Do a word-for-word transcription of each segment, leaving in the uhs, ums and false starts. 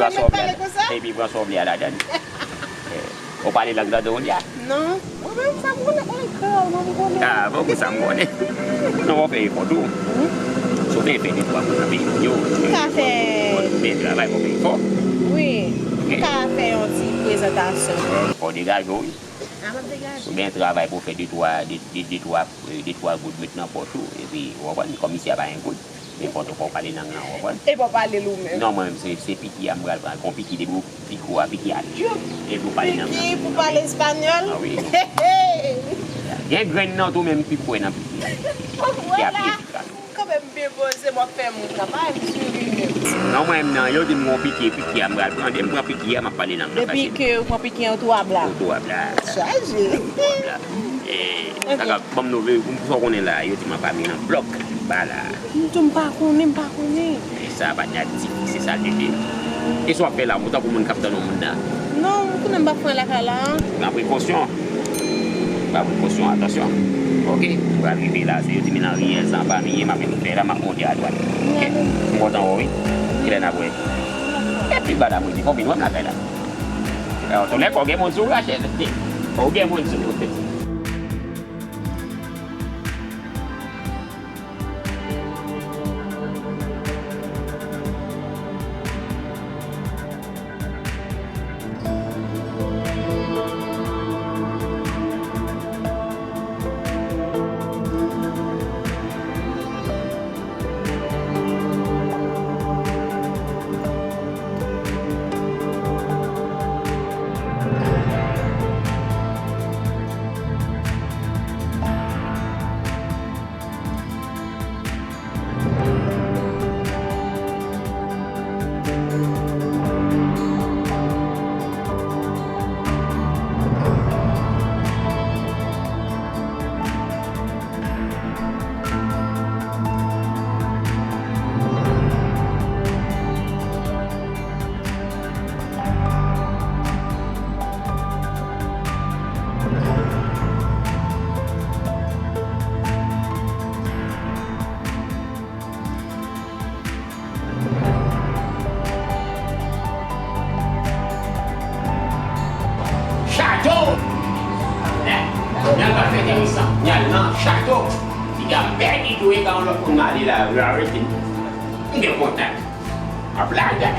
pran sa w vle a. Epi pran sa w vle a ladan. Eh, ou pale lang nan, Donya? Non. Mwen menm, sa m konnen, mwen kreyòl, mwen, m konnen. Ah, bon, pou sa m konnen. Non, w ap fè efò tou. Si w te fè de twa moun nan peyi nou yo, m ka fè. Bon, men travay pou fè efò. Wi. M ka fè yon ti prezantasyon. Fò w degaje w, wi. Ah, m ap degaje. Ou gen travay pou fè de twa, de, de, de twa, eh, de twa goud met nan pòch ou, epi, w konprann, kòm isi a pa gen goud. Men fò w pale lang nan, w konprann? E pa w pale l ou menm. Non, mwen menm, se, se piki a m pral pran. Kon piki depi w piki w a piki a. Epi w pale lang nan. Piki pou pale espanyòl? Ah wi. Gen grenn nan tou menm pi kwè nan piki a. Ki a piki a. Kanmenm byen poze, m ap fè moun travay, m sou li menm. Non, mwen menm nan, yo di m gon piki, piki a m pral pran. Depi m pran piki a, m ap pale lang nan fasil. Depi ke ou pran piki an, ou tou a bla. Ou tou a bla. Chaje. Ou tou a bla. Eh, sa ka ban m nouvèl, pou sa w konnen la, yo di m anpami nan blòk, ba la. M tou m pa konnen, m pa konnen. E sa pa t aktif, se sa l te di. E sa w ap fè la, ou tankou moun k ap tann yon moun la? Non, m konnen m pa fè lakay la. Pran prekosyon. Pran prekosyon, atansyon. Oke, m pral rive la, se yo di m nan riyèl sa anpami ye, m ap vin fè la, m ap monte adwat. Oke, m kontan wè w, wi. Kilè n ap wè? Epi ba la, mwen di, konbyen w wè m lakay la? Alò, tou lè fò gen moun sou Rachel. Fò gen moun sou. Chato! N al pa fè enteresan. N al nan chato. Piga m pèdi tou e ka yon lòt moun ale la, yo arete m. M gen kontak. Ap lage.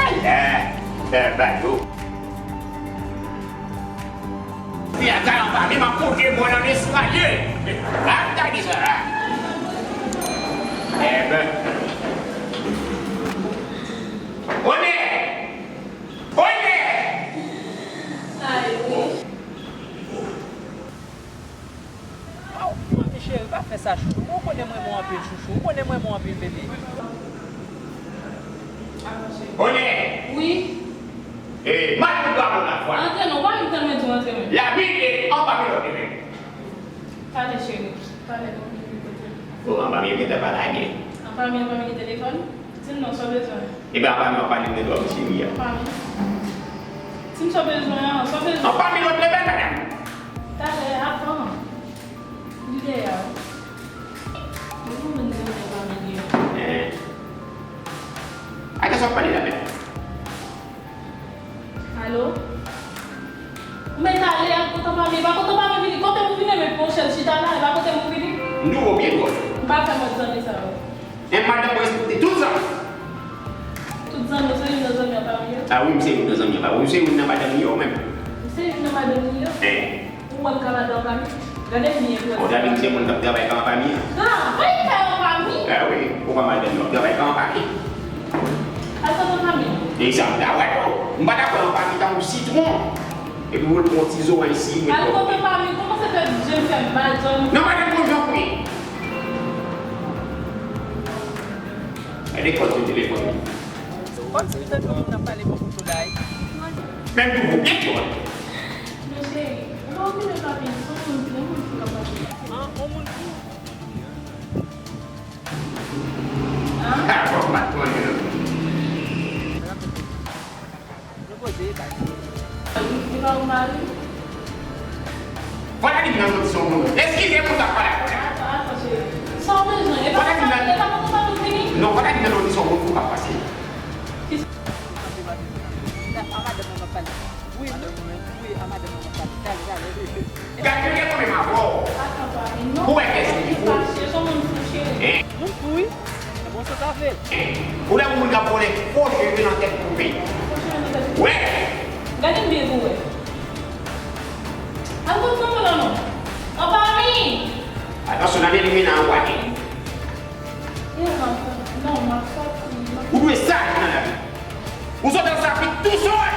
Alè! Fè balo. Fi a kay anba, men m ap monte mwen nan eskalye. Ap gade sa la. Eben. Onè! Onè! Sa e wi. Aw, manmi cheri, pa fè sa chouchou. Ou konnen mwen renmen w anpil chouchou. Ou konnen mwen renmen w anpil bebe. Onè! Wi. E, mal pou dwa moun la fwa. Antre non, pa vin tanmen di w antre menm. Labib e anba milòt li menm. Pale cheri, pale non, ki pi kote. O, anba milòt li te pa lage. Anba milòt, anba milòt telefòn. Di m non, sa w bezwen. Ebyen, anba milòt, anba milòt telefòn cheri a. Anba milòt. Di m sa w bezwen an, sa w bezwen. Anba milòt li menm, madanm. Talè, avan. Li deyò. Mwen menm, mwen menm, mwen pa vini. Eh. Ay, sa w ap pale la menm? Alo? Ou mèt ale ak kontan pa vini. Pa kontan pa vini. Kote pou vini, men pran yon chèz chita la, e pa kote pou vini. Nou, ou byen dwòl. M pa fè mòd zanmi sa yo. Men madanm mwen respekte tout zanmi. Tout zanmi, se youn nan zanmi. A wi, m se youn nan zanmi an, pa wi, m se youn nan madanm li yo menm. M se youn nan madanm li yo? Eh. Ou wè m ka madanm anpami? Gade m byen, frè. Ou ta vin se moun k ap travay ka anpami an? Travay ka anpami? A wi, ou pa madanm yo, travay ka anpami. Al kote anpami? E sa m ta wè tou. M pa ta pran anpami tankou sitwon. Epi pou l pran ti zo isi, mwen. Al kote anpami, kòman se fè je m fè mal, zòn? Non, madanm, mwen jan pou ye. Gade kòd sou telefòn li. Kòmsi m tande yon moun ap pale bò kote w la, wi. Men m tou byen twò. Men cheri, ou pa okipe papi, se yon moun, se yon moun ki ka pase. An, yon moun ki. An? Ha, bon, m pa t konnen non. Nou poze, baz. Li pa yon mari? Fò ta di m nan nou di se yon moun. Eskize moun k ap pale avè w. Atann, atann, cheri. Sa w bezwen? E pa sa, e pa kontan pa nou fini? Non, fò ta di m nan nou di se yon moun pou k ap pase. Ki sa? A madanm mwen m ap pale. Wi, wi, a madanm mwen m ap pale. Dale, dale. Gade, yo gen pwoblèm avè w. Atann, papi, non. Ou wè kès li pou. Fache, se yon moun fou, cheri. Eh. Moun fou, wi. Bon, sa sa fè? Ou lè moun k ap vòlè fo cheve nan tèt koupe. Fo cheve nan tèt koupe. Wè. Gade m byen pou wè. Al kote zanmi w lan non. Anpami! Atansyon, n ap elimine anpami. E, m ap, non, m ap sòti, m ap. Ou dwe saj nan lavi. Ou sot nan sa vit tou sòl.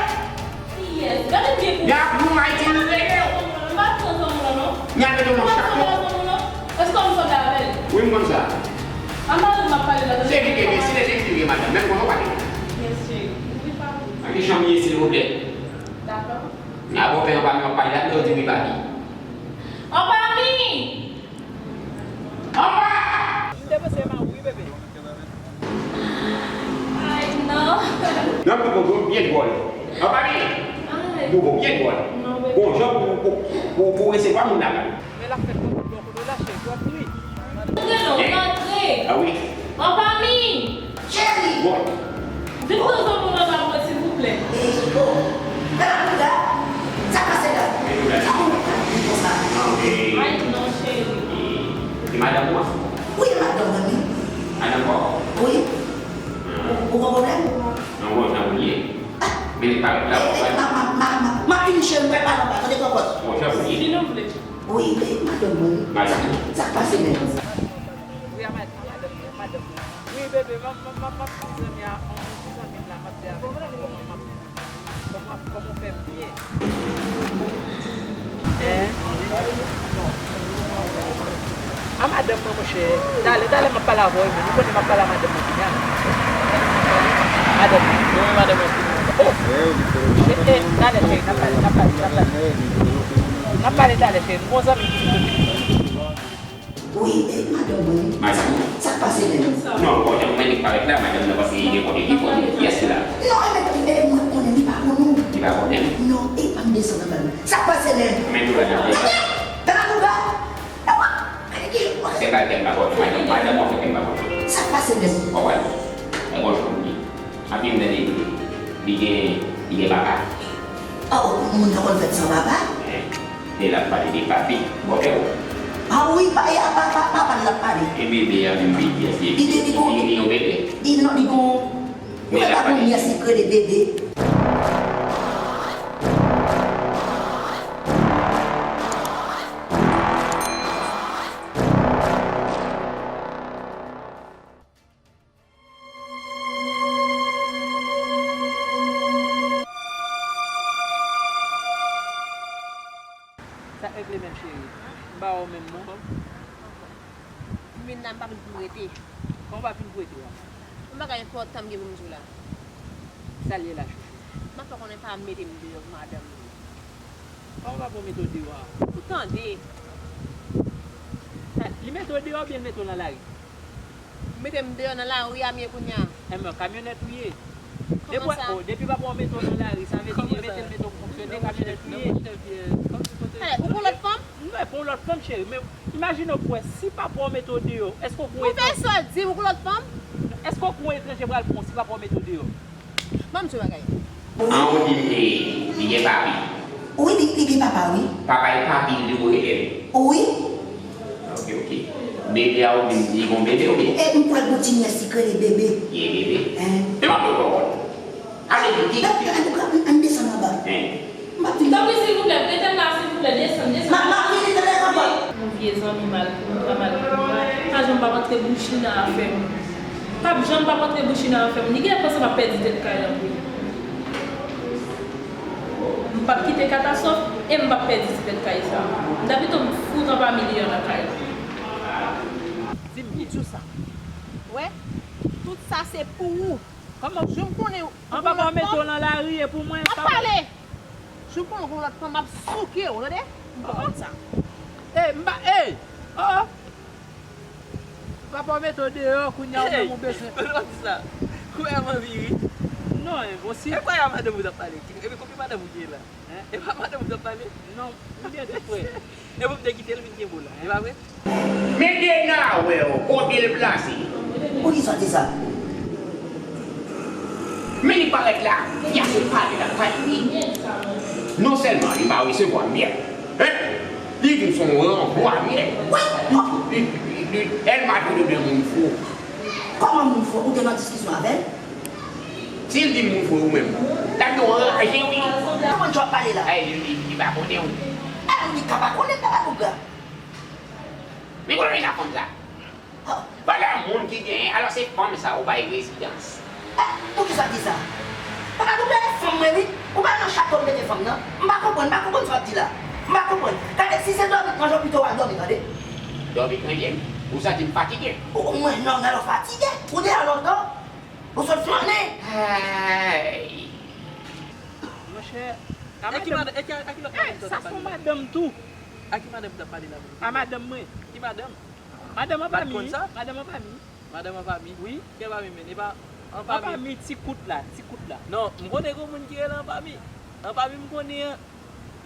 Yes, gade byen pou. Y ap nou Ayiti, nou rele w. M pa t pran zanmi w lan non. Y ap mete w nan chapo. Èske w konn sa avè l? Wi, m konn sa. An mari m ap pale la. Se li ki gen, si se li ki gen madanm, menm konnen w pa gen. Yes, cheri. Ouvri pa ou. An ki chanm ye, silvouplè? Dakò. Nan bòpè an pa m ap pale la, lè w di wi pa li. An pa mi! An pa! M te panse ma wi, bebe. Ay, non. Non, pou, pou, pou, byen dwòl. Anpami. Ay. Pou, pou, byen dwòl. Non, bebe. Bon, jan pou, pou, pou, pou resevwa moun la. Men l ap fèt pou, pou, pou, pou lache, pou ap ri. Antre non, antre. A wi. Anpami. Cheri. Bon. Vin pran zanmi w lan ba mwen, silvouplè. E, bon. Bèl Bouda, sa pase la? Sa pou mwen konsa? Ay, non, cheri. E madanm ou an? Wi, e madanm mwen, wi. Madanm ou? Wi. Ou, ou gen pwoblèm? Non, bon, jan pou l ye. Ah. Men li parèt la, bon, ma, ma, ma, ma, ma fini cheri, mwen pa nan pa, tande kòkòt. Bon, jan pou l ye. Si nou vle. Wi, e madanm mwen, wi. Madanm. Sa k pase menm? Wi, a mad-, a madanm mwen, a madanm mwen. Wi, bebe, m ap, m ap, m ap, m ap di zanmi a, yon ti zanmi m la, m ap di avè l kòman m ap, kòman, kòman w fè m ye. Hein? A madanm mwen, monchè. Talè, talè, m ap pale avè w, men ou konnen m ap pale a madanm mwen kounye a. Madanm mwen. Wi, madanm mwen. Oh! Eh, eh, talè, cheri, n ap pale, n ap pale, n ap pale. N ap pale talè, cheri. M gon zanmi ki di kote. Wi, e madanm mwen. Madanm ou? Sa k pase menm? Non, bon, jan mwen li parèt la, madanm nan, paske li gen kote ki konnen kiyès ki la. Non, e men, e mwen konnen li pa konn ou. Li pa konnen m? Non, e pa m desann anba nou. Sa k pase menm? Men nou la nan. Bèl Bouda! E pa, gade ki. Se pa kè m pa konnen, madanm, madanm mwen fè kè m pa konnen. Sa k pase menm? Bon, wè. E bon, jan pou li. Anpi m tande li gen, li gen papa. Oh, moun nan konn fèt san papa? Eh, lè l ap pale de papi, bòpè w. Ah wi, pa, e a pa, pa, papa l ap pale. E bebe a menm, bebe a, se li, li, li gon, li, li yon bebe? Li non, li gon, li pa gon nyès, li k rele bebe. Sa k regle menm, cheri? M pa wè w menm non. M vin la, m pa vin pou m rete. Kòman w pa vin pou rete a? Yon bagay enpòtan m gen pou m di w la. Sa l ye la, chouchou? M ap fè konnen pa mete m deyò pou madanm li. Kòman pa pou w mete w deyò a? Ou tande? Sa, li mete w deyò oubyen l mete w nan lari? Mete m deyò nan lari a m ye kounye a. Enben, kamyonèt ou ye. Kòman sa? Oh, depi papa w mete w nan lari, sa vle di li mete l mete w pou fonksyone, kamyonèt ou ye. Talè, ou gon lòt fanm? Non, e pa yon lòt fanm, cheri, men imajine w kwè, si papa w mete w deyò, èske w kwè... Ou fè sa w di, ou gon lòt fanm? Èske w kwè yon etranje pral pran w si papa w mete w deyò? Ban m di w bagay. An, ou di m li, li gen papi? Wi, li, li gen papa, wi. Papa e papi, li dwe rele l? Wi. Ok, ok. Bebe a, ou di m li gon bebe oubyen? E m kwè gon ti nyès li k rele bebe. Ye bebe. Hein. E pa pou kòkòt. Ale, Didi. Gade, gade, gade, ann desann anba. M p ap vini. Tanpri, silvouplè, rete la, silvouplè, desann, desann. M ap, m ap vini, tande, papa. Yon vye zanmi mal kontra, mal kontra. Pa janm p ap antre bouch li nan afè m. P ap janm p ap antre bouch li nan afè m. Li genlè panse m ap pèdi tèt kay la pou li. M p ap kite katastwòf e m p ap pèdi ti tèt kay sa. M ta pito m fout anba milyon nan kay la. Di m ki di w sa. Wè, tout sa se pou ou. Kòman w jwenn konnen an papa w mete w nan lari e pou mwen? M ap pale. Jou konnen w gon lòt fanm, m ap souke w, tande? M pa konn sa. Ey, m pa, ey! Oh, oh! Papa w mete w deyò, kounye a ou menm ou bezwen. Ey! Ou di sa. Ou wè m anvi ri. Non, e osi. E pa a madanm ou t ap pale. Epi konbyen madanm ou gen la? Hein? E pa madanm ou t ap pale? Non, m gen de frè. E pou m te kite l vin kenbe w la, e pa vre? Men Dena wè w, kote l plase. Poukisa w di sa? Men li parèt la, li ap pale, l ap pale. Non sèlman li pa resevwa m byen, hein? Li vin fè yon ranvwa m nèt. Li, li, li, li, elle m'a traité de moun fou. Kòman moun fou? Ou te nan diskisyon avè l? Si l di m moun fou ou menm, l ap gen yon raje, wi. Kòman w ap pale la? Ay, li, li, li pa konnen w. Ay, li ka pa konnen, papa Bougra. Men kote w jwenn fanm sa? Valè moun ki genyen, alò se fanm sa ou bay rezidans. Eh, poukisa w di sa? Papa Bougra, e fanm mwen, wi. Ou pa nan chato m mete fanm nan. M pa konprann, m pa konprann sa w ap di la. M pa konprann. Gade, si se dòmi k manje w, pito w al dòmi, tande. Dòmi k manje m? Ou santi m fatige? Ou, mwen, non, nan fatige. Ou deyò lontan. Ou sot flannen. Ay. Monchè, a madanm. E ki madanm, e ki, a ki lòt madanm sa t ap pale? Sa se yon madanm tou. A ki madanm ou t ap pale la menm? A madanm mwen. Ki madanm? Madanm an pami. Madanm an pami. Madanm an pami? Wi. Ki an pami menm? E pa an pami. An pami ti kout la, ti kout la. Non, m konnen gon moun ki rele an pami. An pami m konnen an.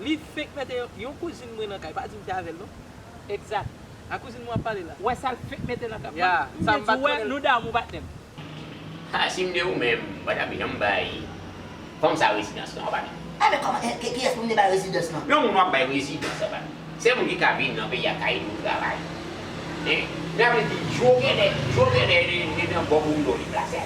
Li fenk mete yon, yon kouzin mwen nan kay. Pa di m te avè l non. Egzak. A kouzin mwen w ap pale la. Ou wè sa l fenk mete nan kay mwen? Ya, sa m pa t konnen. M vle di w wè, nou damou patnè m. Ha, si m te ou menm, m pa t ap janm bay fanm sa rezidans non, an pami. Enben kòman, eh, ki, kiyès pou m te bay rezidans lan? Yon moun w ap bay rezidans, an pami. Se moun ki ka vin nan peyi a kay pou travay. Hein? Sa vle di, jou genlè, jou genlè, li, li nan bò boulo li plase.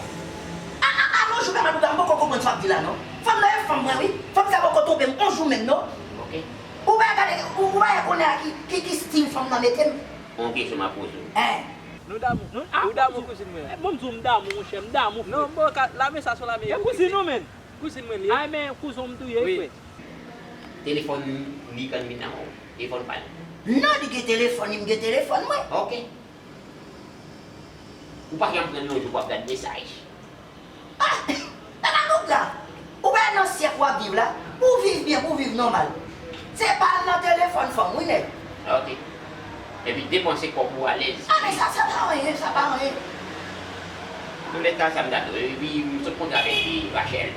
A, a, a, non, jou menm, m poko konprann sa w ap di la non. Fanm nan e fanm mwen, wi. Fanm sa poko twonpe m on jou menm non. Ok. Ou pa gade, ou, ou pa konnen a ki, ki, ki stil fanm nan mete m. On kesyon m ap poze w. Hein? Nou damou. Nou, ah, ou damou kouzin mwen an? Eh, bon, m di w m damou, monchè, m damou, frè. Non, m poko ka, lame sa se yon lame egotrip. E kouzin ou menm? Kouzin mwen li ye. Ay, men kouzin w m tou ye, wi, frè. Telefòn li konn vin nan men w? Telefòn pa l? Non, li gen telefòn li, m gen telefòn mwen. Ok. Ou pa janm pran yon jou pou w ap gad mesaj? Ah, papa Bougra, ou pa nan syèk w ap viv la? Pou w viv byen, pou w viv nòmal, se pa al nan telefòn fanm wi nèg. Ok. Epi depanse kòb ou alèz. Ah, men sa, sa pa anyen, sa pa anyen. Toulède ka sa m ta di w, epi m sot kontre avèk Rachel.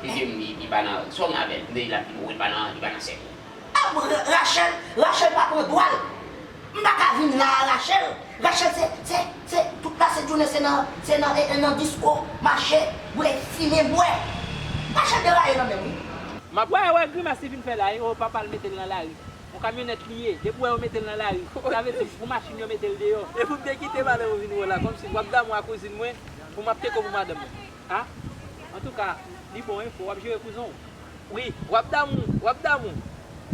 Li di m li, li pa nan, sa w gen avè l? M di l ap di m wi, li pa nan, li pa nan sèk ou. Ah, bon, Ra-, Rachel, Rachel pa pran dwa l. M pa ka vin la a Rachel. Rachel se, se, se, tout la sent jounen se nan, se nan, e, e, nan disko, mache, bwè, fimen, bwè. Rachel deraye nan men m wi. M ap wè, wè grimas li vin fè la, e, o, papa l mete l nan lari. Yon kamyonèt li ye, depi w wè yo mete l nan lari, sa vle di pou machin yo mete l deyò. E pou m te kite madanm ou vin wè w la, kòmsi w ap damou a kouzin mwen, pou m ap teke w pou madanm mwen. A, antouka, li bon wi, frè, w ap jere kouzin w. Wi, w ap damou, w ap damou.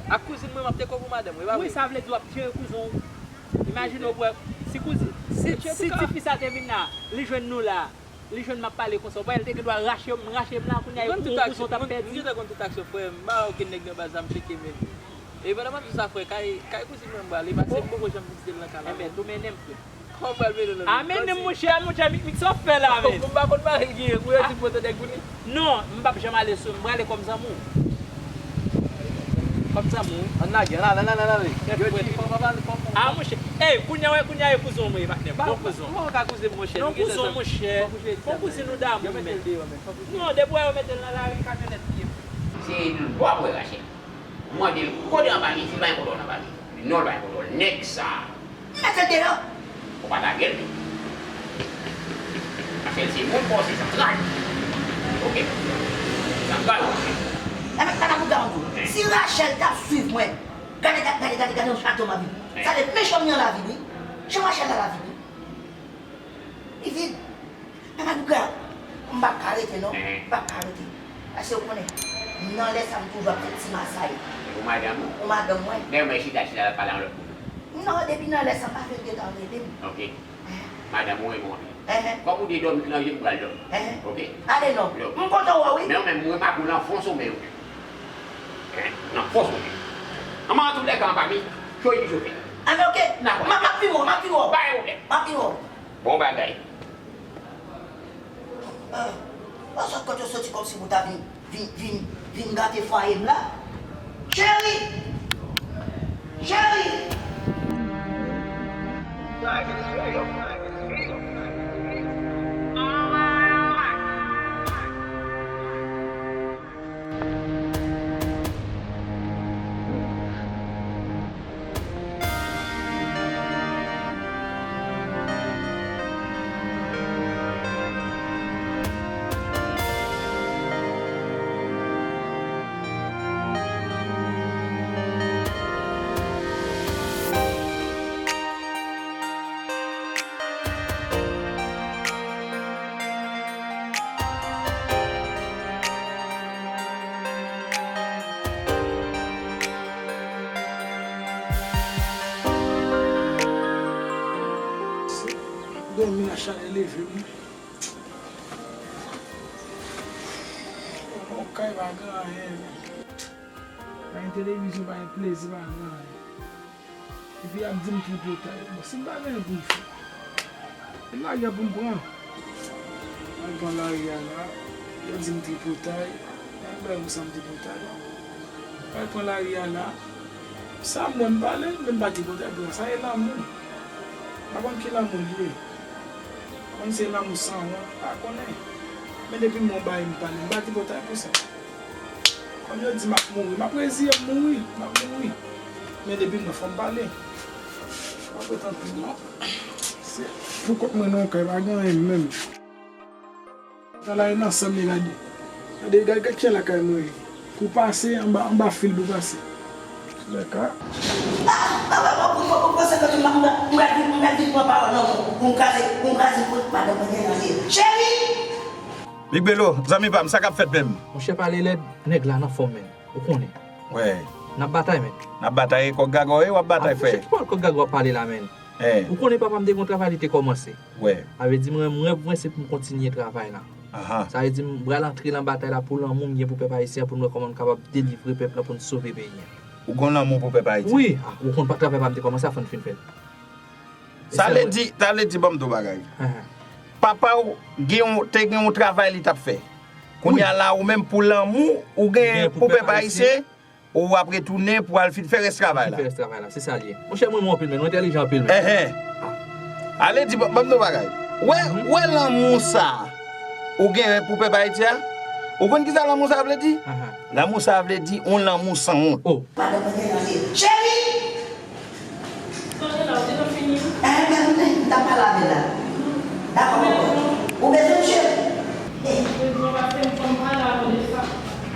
Ak kouzin mwen, m ap teke w pou madanm, wi, pa vre? Wi, sa vle di w ap jere kouzin w. Imajine w, frè, si kouzin, si, si tifi sa te vin la, li jwenn nou la, li jwenn m ap pale konsa, w pa wè l te gen dwa rache m, rache m la, kounye a, yon kouzin w t ap pèdi. M gentan konn tout aksyon, frè, m pa wè okenn nèg nan baz la, m tcheke men. E pandan m ap di w sa, frè, kay, kay kouzin mwen m prale, paske m poko janm vizite l nan kay la. Enben, tou mennen m, frè. Kòman w pral mennen l nan men m? A, mennen m, monchè, monchè, Mikmik, sa w ap fè la, men? Bon, m pa konn mari l genyen, pou yo di m pote nèg pou li. Non, m p ap janm ale sou, m prale kòm zanmi w. Kòm zanmi w. Ann lage, ann ale, ann ale, ann ale. Yo di fò pa pale, fò pa. A, monchè, ey, kounye a, wè, kounye a, e kouzin w mwen ye, patnè. Bon kouzin. Kòman w ka kouzin m, monchè? Non, kouzin w, monchè. Bon kouzin nou damou, men. Non, depi w wè yo mete l nan lari, kamyonèt li ye. Se lwa, bwè, Rachel. M mande l kote anba li, si l pa gen kontwòl anba li. Li non, l pa gen kontwòl. Nèg sa a. M mete l deyò. Ou pa lage l tou. Paske l se moun pa w, se zantray. Oke? Zantray ou. Enben, papa Bougra, m di w, si Rachel t ap swiv mwen, gade, gade, gade, gade, gade yon chato m ap viv. Sa vle di men chanm li an lavid wi. Chanm Rachel la lavid wi. Li vid. Papa Bougra, m p ap ka rete non. M p ap ka rete. Paske ou konnen, nan lè sa m toujou ap fè ti masay. Ou madanm ou? Ou madanm mwen. Lè mwen chita, chita la pale an lòt moun. Non, depi nan lè sa m pa fè l gentan rele m. Ok. Madanm ou renmen w anpil. Kòm ou te dòmi nan je m pral dòmi. Ok. Ale non. M kontan wè w wi. Men ou menm ou renmen pou l anfonse w men yo. Hein? Nan fòs ou ye. Anman, an tout lè ka, anba mi, choy li chofe. A, men ok. M ap vin wè w, m ap vin wè w. Bay ou lè. M ap vin wè w. Bon bagay. Ah, pa sòt kote w soti kòmsi pou ta vin, vin, vin, vin gate fwaye m la. Cheri! Cheri! Dòmi a chalè leve m. Bon, kay pa gen anyen. Pa gen televizyon, pa gen plezi, pa gen anyen. Epi y ap di m tripotay. Bon, si m pa gen anyen pou m fè, e lari a pou m pran. Mwen pran lari a la, yo di m tripotay. Mwen bay ou sa m tripotay. Mwen pran lari a la. Sa m wè m pale, men m pa tripotay pou sa. Sa e lanmou. M pa konn ki lanmou li ye. Konn se lanmou sanwont, m pa konnen. Men depi m wè w bay m pale, m pa tripotay pou sa. Kòm yo di m ap mouri, m ap reziye m mouri, m ap mouri. Men depi m wè fò m pale. M ap ret anpil non. Se pou kont mwen non, kay pa gen anyen menm. Sa la e nan san m ye, gade. Gade, gade, gade kiyè lakay mwen ye. Pou pase, anba, anba fil pou pase. Lè ka. Ah, ah, ah, ah, pou, pou, pou, pou, se kote m, m, m, m, m, m, m pran pawòl nan men w, pou m kraze, pou m kraze, pou madanm mwen gen nan ye. Cheri! Big Belo, zanmi pa m, sa k ap fèt menm? Monchè, pale lèd, nèg la nan fòm, men. Ou konnen. Wè. N ap batay, men. N ap batay, kòk gaga w ye, w ap batay, frè. Monchè, ki pawòl kòk gaga w ap pale la, men? Ou konnen papa m te gen yon travay li te kòmanse. Wè. Sa vle di, mwen, mwen, mwen, se pou m kontinye travay la. Sa vle di, m pral antre nan batay la pou lanmou m gen pou pèp ayisyen an, pou n wè kòman n kapab delivre pèp la, pou n sove peyi a. Ou gon lanmou pou pèp Ayiti? Wi, ah, ou konn pa travay pa m te kòmanse a, fò n fin fè l. Sa vle di, sa vle di, ban m di w bagay. Papa w gen yon, te gen yon travay li t ap fè. Kounye a la, ou menm pou lanmou ou gen pou pèp ayisyen, ou ap retounen pou al fin fè rès travay la. Fè rès travay la, se sa l ye. Monchè, mwen, mwen anpil, men, mwen entèlijan anpil, men. Enhen. Ale di, ban, ban m di w bagay. Wè, wè lanmou sa ou gen pou pèp Ayiti a? Ou konn ki sa lanmou sa vle di? Lanmou sa vle di yon lanmou sanwont. Oh. Madanm mwen gen nan ye. Cheri! Sonje la, ou gentan fini? Eh, men, men, m t ap pale avè l la. Dakò, kòkòt. Ou bezwen m, cheri? Eh. Bezwen, paske m konn pale avè w de sa.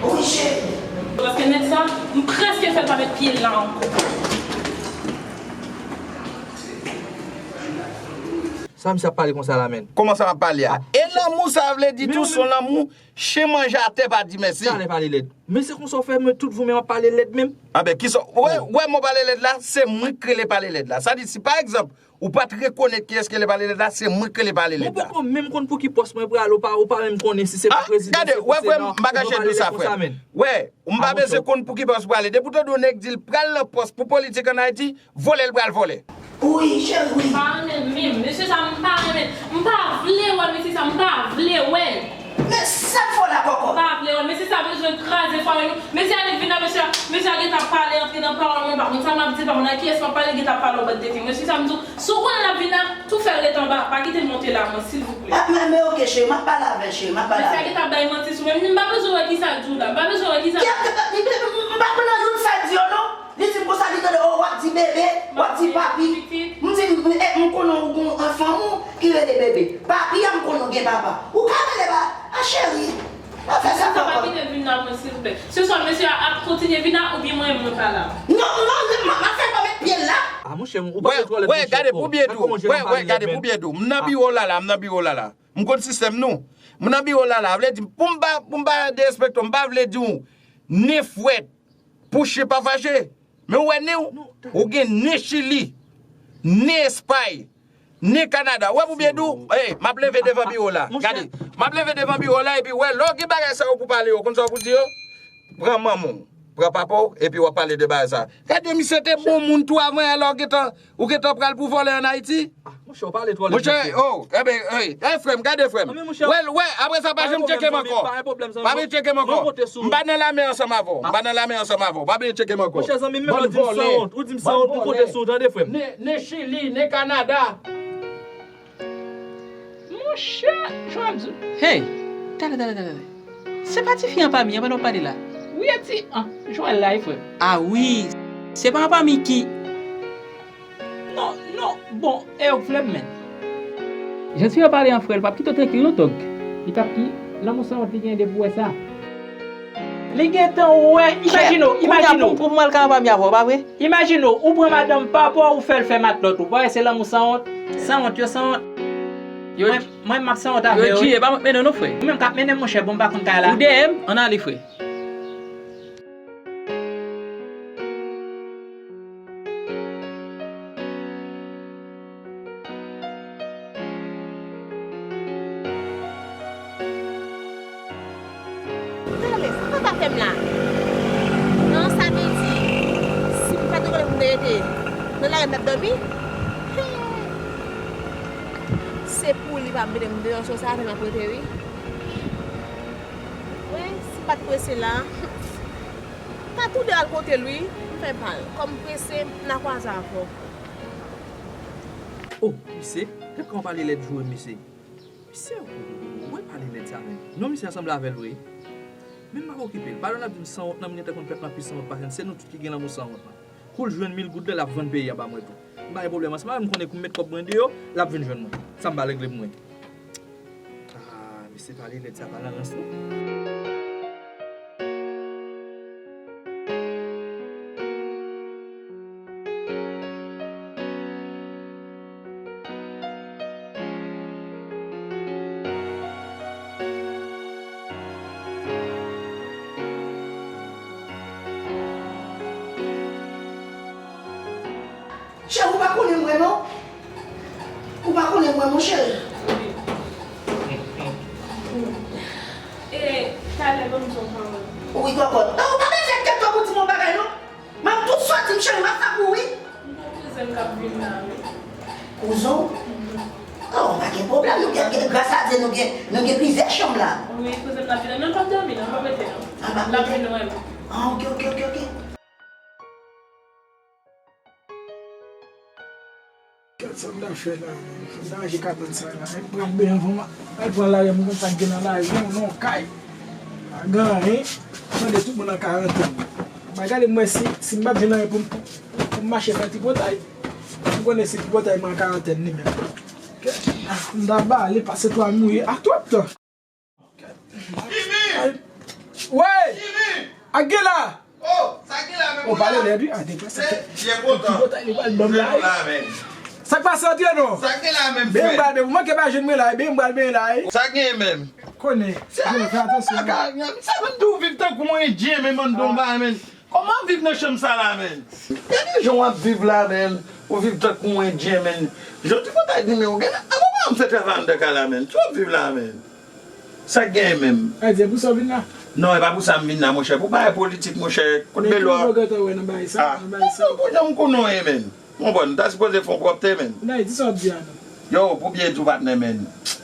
Wi, cheri. Paske nèg sa, m prèske fè l pa met pye l la ankò. Sa misye ap pale konsa la, menn? Kòman sa m ap pale a? Ah. E lanmou sa vle di tou, se yon lanmou chen manje atè pa di mèsi. Talè pale lèd. Men se konsa w fè mwen tout jounen m ap pale lèd menm? Anben, kisa, wè, wè mo pale lèd la, se mwen k rele pale lèd la. Sa di, si pa egzanp, ou pa t rekonèt kiyès ki rele pale lèd la, se mwen k rele pale lèd la. Mwen poko menm konn pou ki pòs mwen prale, ou pa, ou pa menm konnen si se pou prezidan, si se pou sena, ou pa pale lèd konsa menn. Wè, ou m pa bezwen konn pou ki pòs prale. Depi w tande yon nèg di l pral nan pòs pou politik ann Ayiti, vòlè l pral vòlè. Wi, cheri, wi. M pa renmen l menm. Mesye sa, m pa renmen l. M pa vle wè mesye sa, m pa vle wè l. Men sa k fè w la, kòkòt? M pa vle wè l. Mesye sa bezwen kraze fwaye nou. Mesye ale vin la, mesye, mesye a gentan pale, antre nan pawòl mwen, m pa konn sa m ap di, pa konn ak kiyès m ap pale, gentan pale yon bann tenten. Mesye sa, m di w, si w konnen l ap vin la, tou fè l ret anba, pa kite l monte la, mwen, silvouplè. Ah, men, men, ok, cheri, m ap pale avè l, cheri, m ap pale avè l. Mesye a gentan bay manti sou mwen, m pa bezwen wè kisa l di w la, m pa bezwen wè kisa l di w. M pa konn nan youn sa l di yo, non. Li di m konsa, li tande, oh, w ap di bebe, w ap di papi. M di, m, eh, m konnen w gon fanm ou ki rele bebe. Papi a, m konnen w gen papa. Ou ka rele pa, a cheri. Pa fè sa kòkòt. Ou pa kite l vin la pou mwen, silvouplè. Se swa mesye a ap kontinye vin la, oubyen mwen, mwen pa la. Non, non, non, m, m ap fè l pa met pye l la. Ah, monchè, ou pa gen twò lèd, monchè. Wè, gade pou byen di w. Wè, wè, gade pou byen di w. M nan biwo w la, la, m nan biwo w la, la. M konn sistèm nou. M nan biwo la la, vle di pou m pa, pou m pa derespekte w, m pa vle di w nen frèt pou chen pa fache. Men w wè nen w, ou gen nen Chili, nen Espay, nen Kanada. W wè pou byen di w, ey, m ap leve devan biwo la. Gade, m ap leve devan biwo la epi w wè lè w gen bagay sa yo pou pale yo, konn sa w pou di yo? Pran manman w, pran papa w, epi w ap pale de bagay sa. Gade, misye te bon moun tou avan yè lè w gentan, ou gentan pral pou vòlè ann Ayiti. Ah, monchè, ou pale twò lèd, monchè, mesye. Oh, enben, ey, ey, frè m, gade frè m. Anben, monchè, wè, wè, apre sa, pa janm tcheke m ankò. Pa gen pwoblèm, zanmi. Pa vin tcheke m ankò. Mwen konte sou ou. M pa nan lame ansanm avè w. M pa nan lame ansanm avè w. Pa vin tcheke m ankò. Monchè, zanmi, menm lè w di m san wont, ou di m san wont, mwen konte sou ou, tande, frè m. Nen, nen Chili, nen Kanada. Monchè, Joel di. Hey! Talè, talè, talè, talè. Se pa tifi an pa mi an, pandan w pale la. Wi, e ti an. Joel la, wi, frè m. Ah wi. Se pa an pa mi ki. Non, non, bon, e yo k vle m, men. Jan tifi an pale an, frè, l p ap kite w trankil, non, Tòg. Li p ap ki? Lanmou san wont li gen de pou wè sa. Li gentan wè, imajine w, imajine w. Pou, pou mwen, l ka an pa mi avè w, pa vre? Imajine w, ou pran madanm papa w, ou fè l fè matlòt ou. Pa wè se lanmou san wont? San wont, yo san wont. Yo, mwen, mwen, m ap san wont avè yo, wi. Yo djiye, pa mwen k mennen w non, frè. Ou menm k ap mennen m, monchè, bon, m pa konn kay la. Ou dèyè m, ann ale, frè. Talè, sa w t ap fè m la? Non, sa vle di, si m pa t konnen pou m te rete nan lari m t ap dòmi? Se pou li pa mete m deyò sou sa, avè l m ap rete, wi. Wi, si m pa t prese la, ta toude al kote l, wi, m fè pa l. Kòm m prese, n a kwaze avè w. Oh, misye, gad kòman pale lèd joure, misye. Misye, ou wè pale lèd sa menm. Non, misye a sanble avè l vre. Men m p ap okipe l. Pale w n ap di m san wont nan, m gentan konn pèp lan pi san wont pase n. Se nou tout ki gen lanmou san wont lan. Kou l jwenn mil goud la, l ap vann peyi a ba mwen tou. M pa gen pwoblèm ansanm avè l, m konnen kou m met kòb mwen deyò, l ap vin jwenn mwen. Sa m pa regle pou mwen. Ah, misye pale lèd sa pa nan rans non. Cheri, ou pa konnen mwen non. Ou pa konnen mwen, monchè. E, talè, ban m di yon pawòl. Wi, kòkòt. Non, ou pa bezwen enkyèt kò pou di m yon bagay non. Mwen tou soti m cheri, m ap sa pou wi. M gon kouzen m k ap vin la, wi. Kouzen w? Mhm. Oh, pa gen pwoblèm, nou gen, gen, gras a Dye, nou gen, nou gen plizyè chanm la. Wi, kouzen m ap vin la. Non, l p ap dòmi non, l p ap rete non. Ah, l ap vin wè m. Ah, ok, ok, ok, ok. Gad sa m ta fè la, menm. Fò m ta ranje kabann sa la. Menm pran m benyen anvan m al pran lari, m konn sa k gen nan lari, non, non, kay. Pa gen anyen. Tande tout moun an karantèn. Mwen gade m wè si, si m p ap jwenn anyen pou m, pou, pou m mache fè tripotay. M konnen se tripotay mwen an karantèn li menm. Ah, m ta bale pase twa mouye a tout tan. Jimmy! Wey! Jimmy! Ak gen la! Oh, sa gen la menm? Ou pale lèd wi. Ah, depi sa. Byen kontan. Tripotay li pral ban m la wi. Sa k pase antre non? Sa gen la menm, frè? Benyen m pral benyen. Ou manke pa jwenn mwen la wi. Benyen m pral benyen la wi. Sa gen menm? Konnen. Fè atansyon. Sa menm di w viv tankou yon endyen menm, an don ba menm. Kòman w ap viv nan chanm sa la menm? Gade jan w ap viv la menm. Ou viv tankou yon endyen menm. Jodi fò ta di men ou gen la. Avan pa m fè travay anndan kay la menm. Ki w ap viv la menm? Sa k genyen menm? A di, e pou sa w vin la? Non, e pa pou sa m vin la, monchè. Pou bagay politik, monchè. Kout belo a. Men ki w gentan wè nan bagay sa, nan bagay sa? Non, pou jan m konnen w ye, menm. Ou konprann, m ta sipoze fè yon pwòpte, menm. Nan, di sa w ap di a, non. Yo, pou byen di w, patnè, menm.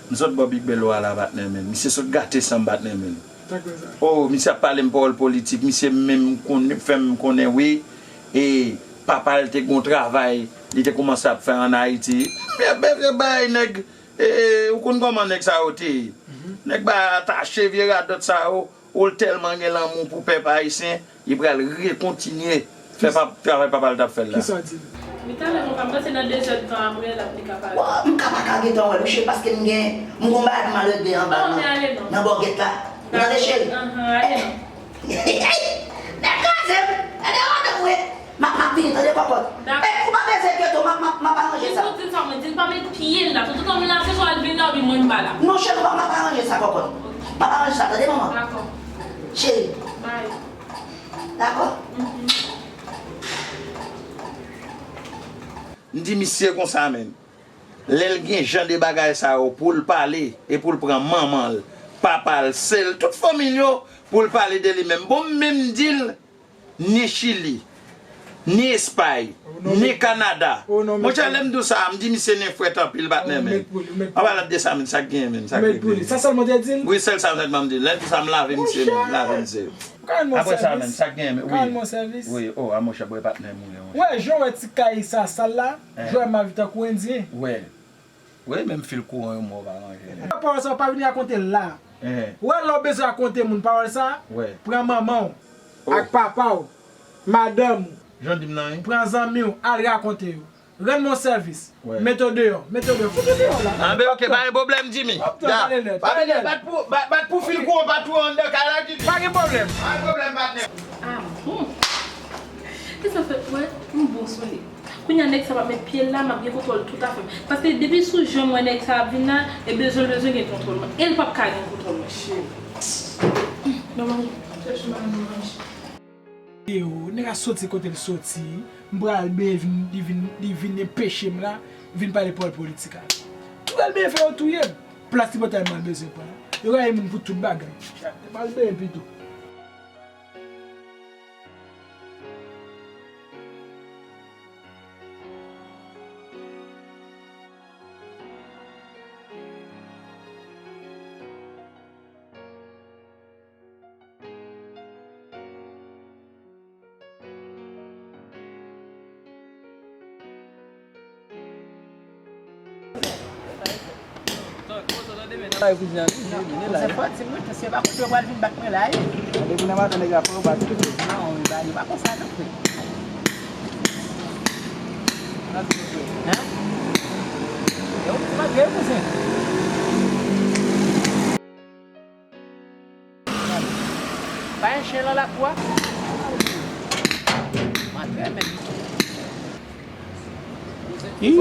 M sot bò Big Belo a la, patnè, menm. Misye sot gate san m, patnè, menm. Sa k fè sa? Oh, misye ap pale m pawòl politik. Misye menm konn, fè m konnen, wi. E papa l te gon travay, li te kòmanse ap fè ann Ayiti. M ap bay nèg E, ou konn kòman nèg sa yo te ye. Nèg ba atache vye radòt sa yo, ou l tèlman gen lanmou pou pèp ayisyen, li pral rekontinye fè pa, travay papa l t ap fè l la. Kisa w di? Men talè, mwen pa, m panse nan dezèdtan apre l ap li ka pale. Wa, m ka pa ka gentan wè l wi cheri, paske m gen, m gon bagay pou m al regle anba nan, nan bògèt la. Ou tande cheri? Anhan, ale non. Nèg kraze m, gade madanm mwen. M ap, m ap vini, tande kòkòt. Dakò. E, ou pa bezwen Kèt ou, m ap, m ap, m ap aranje sa. Di l sa, mwen di l pa met pye l la. Tout tan m la, se swa l vin la, oubyen mwen m pa la. Non, cheri, m ap, m ap aranje sa, kòkòt. M ap aranje sa, tande, manman? Dakò. Cheri. Bye. Dakò? Mhm. M di misye konsa menm. Lè l gen jan de bagay sa yo, pou l pale, e pou l pran manman l, papa l, sè l, tout fanmi l yo, pou l pale de li menm. Bon, m menm di l, ni Chili, ni Espay, ni Kanada. Monchè, lè m di w sa, m di misye nen frèt anpil, patnè, men. An palan de sa, men, sa k genyen, men, sa k regle. Sa sèlman w te di l? Wi, sèl sa sèlman m di l. Lè m di sa, m lave misye, men, m lave misye. Apre sa, men, sa k genyen, men, wi. Wi, o, a, monchè, bwè patnè m, wi, monchè. Wè, jan w wè ti kay sa sal la, jwè m ap viv tankou endyen. Wè. Wi, menm fil kouran yo mò pa ranje. Pawòl sa w pa vin rakonte l la. Wè, lè w bezwen rakonte moun pawòl sa, pran manman w ak papa w, madanm ou, pran zanmi w, al rakonte yo. Rann mwen sèvis. Mete w deyò, mete w deyò. Fout ou deyò la. Anben, oke, pa gen pwoblèm, Jimmy. Ya. Pa gen, bat pou, bat, bat pou fil kouran pa tou anndan kay la, Jimmy. Pa gen pwoblèm. Pa gen pwoblèm, patnè. Ah bon? Kisa fè, wè, m bon sou li. Kounye a nèg sa p ap met pye l la, m ap gen kontwòl tout afè m. Paske depi sou jan m wè nèg sa ap vin la, e bezwen l bezwen gen kontwòl mwen. E l p ap ka gen kontwòl mwen. Shit. Nòmal. Chèche madanm mwen manje. Yo, nèg la soti kote l soti, m pral benyen vin, li vin, li vin enpeche m la, vin pale pawòl politik a. Tou pral benyen fè yo touye m. Plas tripotay m al bezwen pran. Yo rayi moun pou tout bagay. Yo pral benyen pito. Kouzen fò di mwen, se pa kote yo pral vin bat mwen la, wi. Depi nan maten nèg la fè yo bat. Non, yo pa konsa non, frè. Hein? Yo, pa vle, kouzen. Pa gen chen nan lakou a? Mwen trè menm. Ih!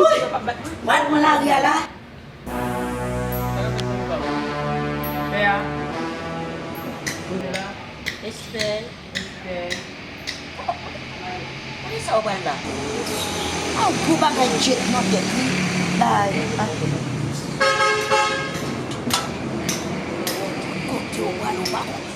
Pral pran lari a la. Pè a. Respè. Respè. Kote sa w pral la? A w gwo bagay djèt nan tèt li. Bay. Kote w pral ou pa konnen.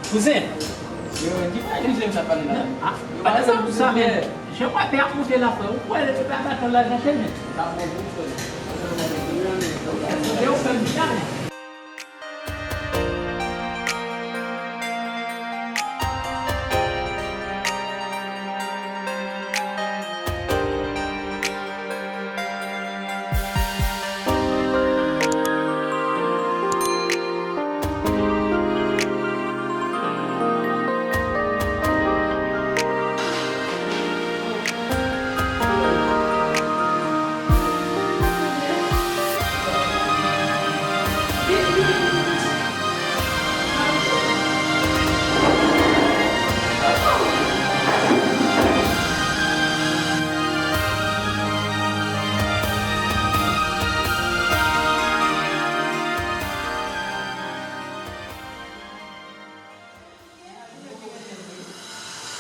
Kouzen. Yo, ki bagay kouzen sa pale la? Ah, pale sa pou sa, men. Jan w ap monte la, frè. Ou kwè le pèp ap atann lajan chez men. Yo fè m chale.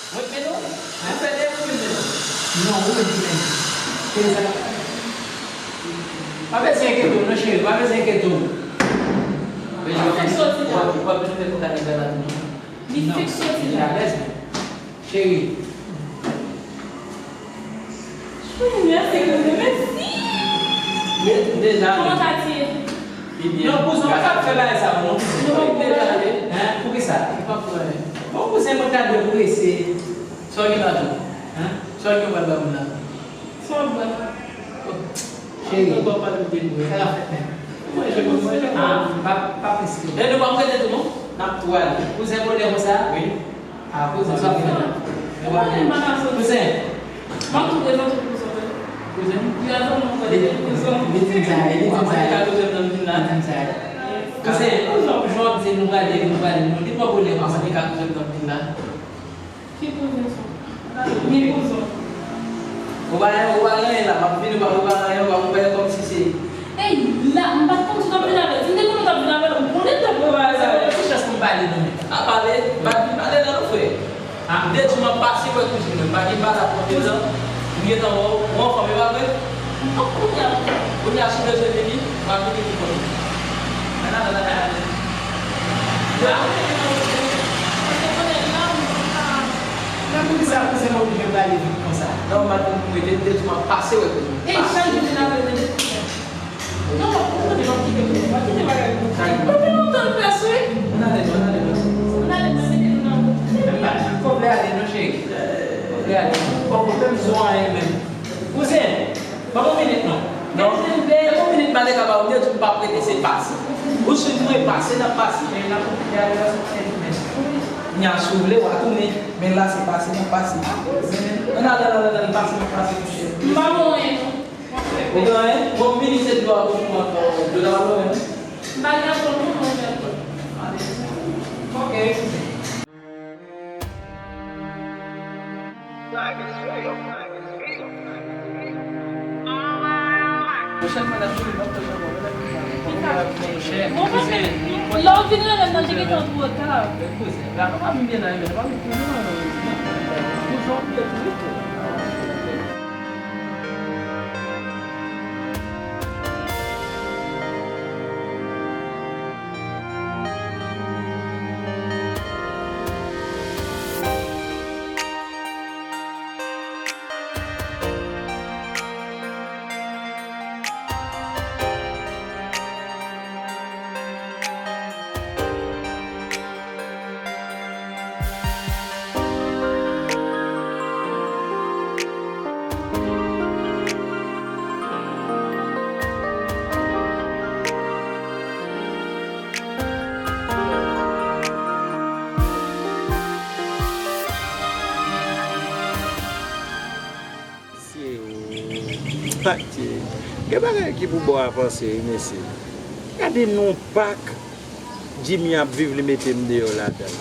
Mwen k mennen w? Mwen fè de pou mwen mennen w. Non, ou menm ki mennen. Kiyès sa? Pa bezwen enkyete w non, cheri, pa bezwen enkyete w. Ou fèk soti la. Ou pa bezwen fè kontak nèg la la non. Li fèk soti la. Li alèz, men. Cheri. Mèsi, mèsi. Deja. Kòman sa t ye? Li byen. Non, kouzen, ou pa ka fè bagay sa, non. Non, pa pran. Hein? Poukisa? Li pa pran. Bon, kouzen, mwen ta dwe prese. Sa w gen la tou? Hein? Sa w gen w pral ba moun la? Sa w ap ba? Cheri. Mwen pral pale de mwen. Sa la fèt, men. Mwen, je, mwen, je. Ah, pa, pa prese. E nou pa prete tou, non? N ap tou ale. Kouzen, bonè konsa? Wi. A, kouzen, sa fè la. Kouzen. M ap tou prezante w pou zòt. Kouzen? Li a zanmi w, li di m sa, li di m sa. Li di m sa. Kouzen, jan w di nou prale, nou prale, nou li pran bonè konsa. Ki kouzen sa? Ki kouzen? Ou pa, ou pa gen anyen la, m ap vini, ou pa, ou pa gen anyen, ou pa, ou pa gen kòmsi se. Ey, la, m pa t konn si w t ap vin avè l. Si m te konnen w t ap vin avè l, ou konnen m t ap prepare sa. Ti chans pou m pale non. A pale, m pa t vin pale la non, frè. M te di w m ap pase wè kouzin mwen, m pa gen bagay pou m te di w. M gentan wè w, ou anfòm, e pa vre? Bon, kounye a, kounye a, si w bezwen vini, w a vini pou konnen. Ann ale, ann ale, ann ale. Ann ale, ann ale. Paske konnen la, m pa. Men poukisa kouzen mwen oblije prale vit konsa? Non, m pa t vin pou rete, m te di w m ap pase wè kouzin mwen. E chak jou vin avè l, men depi lè. Non, non, non, non, non, kite, kite, kite bagay yo. Sa ki bon? Depi lontan l fè sou. Ann ale, non, ann ale, non. Ann ale, non, mete nou nan wout. Menm pa, kòb la ale, non, cheri. Kòb la ale. Kòb ou menm zon anyen menm. Kouzen, ban m yon minit, non. Non. Ban m yon minit, m ale kaba ou, m te di w m p ap rete, se pase. Ou swiv mwen, pase, n ap pase. Men n ap konplike ale la sou tèt ou menm. Nya, si w vle, w a tounen. Men la, se pase, n ap pase. Ann ale, ann ale, ann ale, pase, n ap pase, monchè. M pa bon, non. Ou gen anyen? Bon, m vini se dlo a pou mwen ankò. Dlo a pou mwen. M pa gen ankò non, mwen gen ankò. Ok. Pwochèn fwa n ap jwe, n ap fè jan bon, men lè nou fè. Bon, paske lè w vin rele m nan, te gentan twò ta. Kouzen, la, pa m byen la, men pa m konnen, non, non, non. Kouzen, w ap byen tou, wi. Mesye, o, adye. Gen bagay ki pou ba w a panse, wi, mesye. Gade non pak Jimmy ap viv, li mete m deyò ladan l.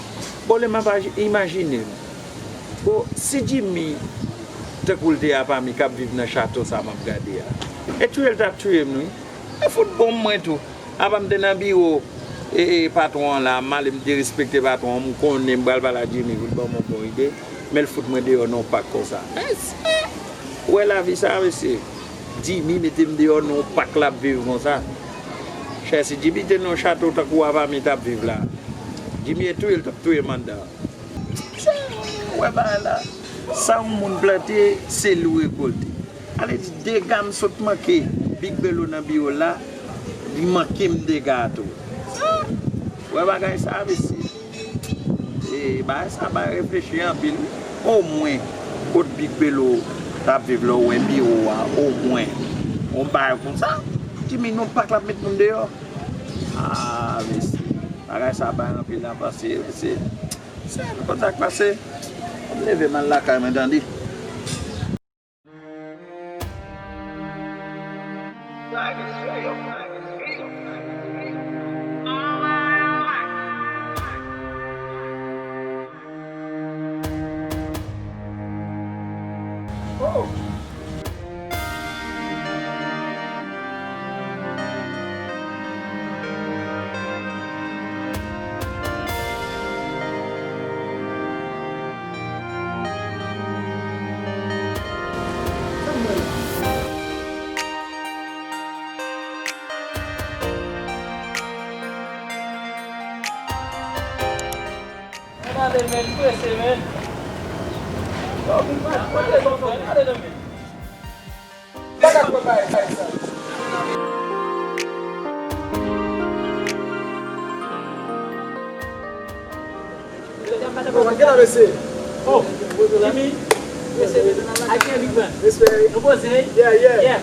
Bon, lè m ap aj-, imajine m. Bon, si Jimmy, tankou l te apa m, k ap viv nan chato sa m ap gade a, e touye l t ap touye m, wi. E fout bon mwen tou. Apa m te nan biwo, e, e, patwon an la, m ale, m derespekte patwon an, m konnen m pral pale a Jimmy pou l ban m yon bon ide, men l fout mwen deyò nan yon pak konsa. Mesye! Ou wè lavi sa, mesye? Jimmy mete m deyò nan yon pak l ap viv konsa. Chè, si Jimmy te nan yon chato tankou apa m, li t ap viv la. Jimmy e touye l t ap touye m anndan. Ou wè bagay la? Sa yon moun plante, se li w rekolte. Ale di dega m sot manke Big Belo nan biwo l la, li manke m dega tou. Ou wè bagay sa, mesye? E, bagay sa bay reflechi anpil, wi. Omwen, kot Big Belo t ap viv lè w wè biwo a, omwen, yon bagay konsa, Jimmy nan yon pak l ap met moun deyò. A, mesye, bagay sa bay anpil nan panse, mesye. Se konn sa k pase. M leve m al lakay mwen, tande. Ann ale, men, prese, men. Yo, vin pa, pa ale non, frè, ale non, men. Pa ka kwè bagay sa. Bon, gen la, mesye. Oh, Jimmy. Mesye, mesye, big man. Respect. Nou poze. Yeah, yeah. Yeah.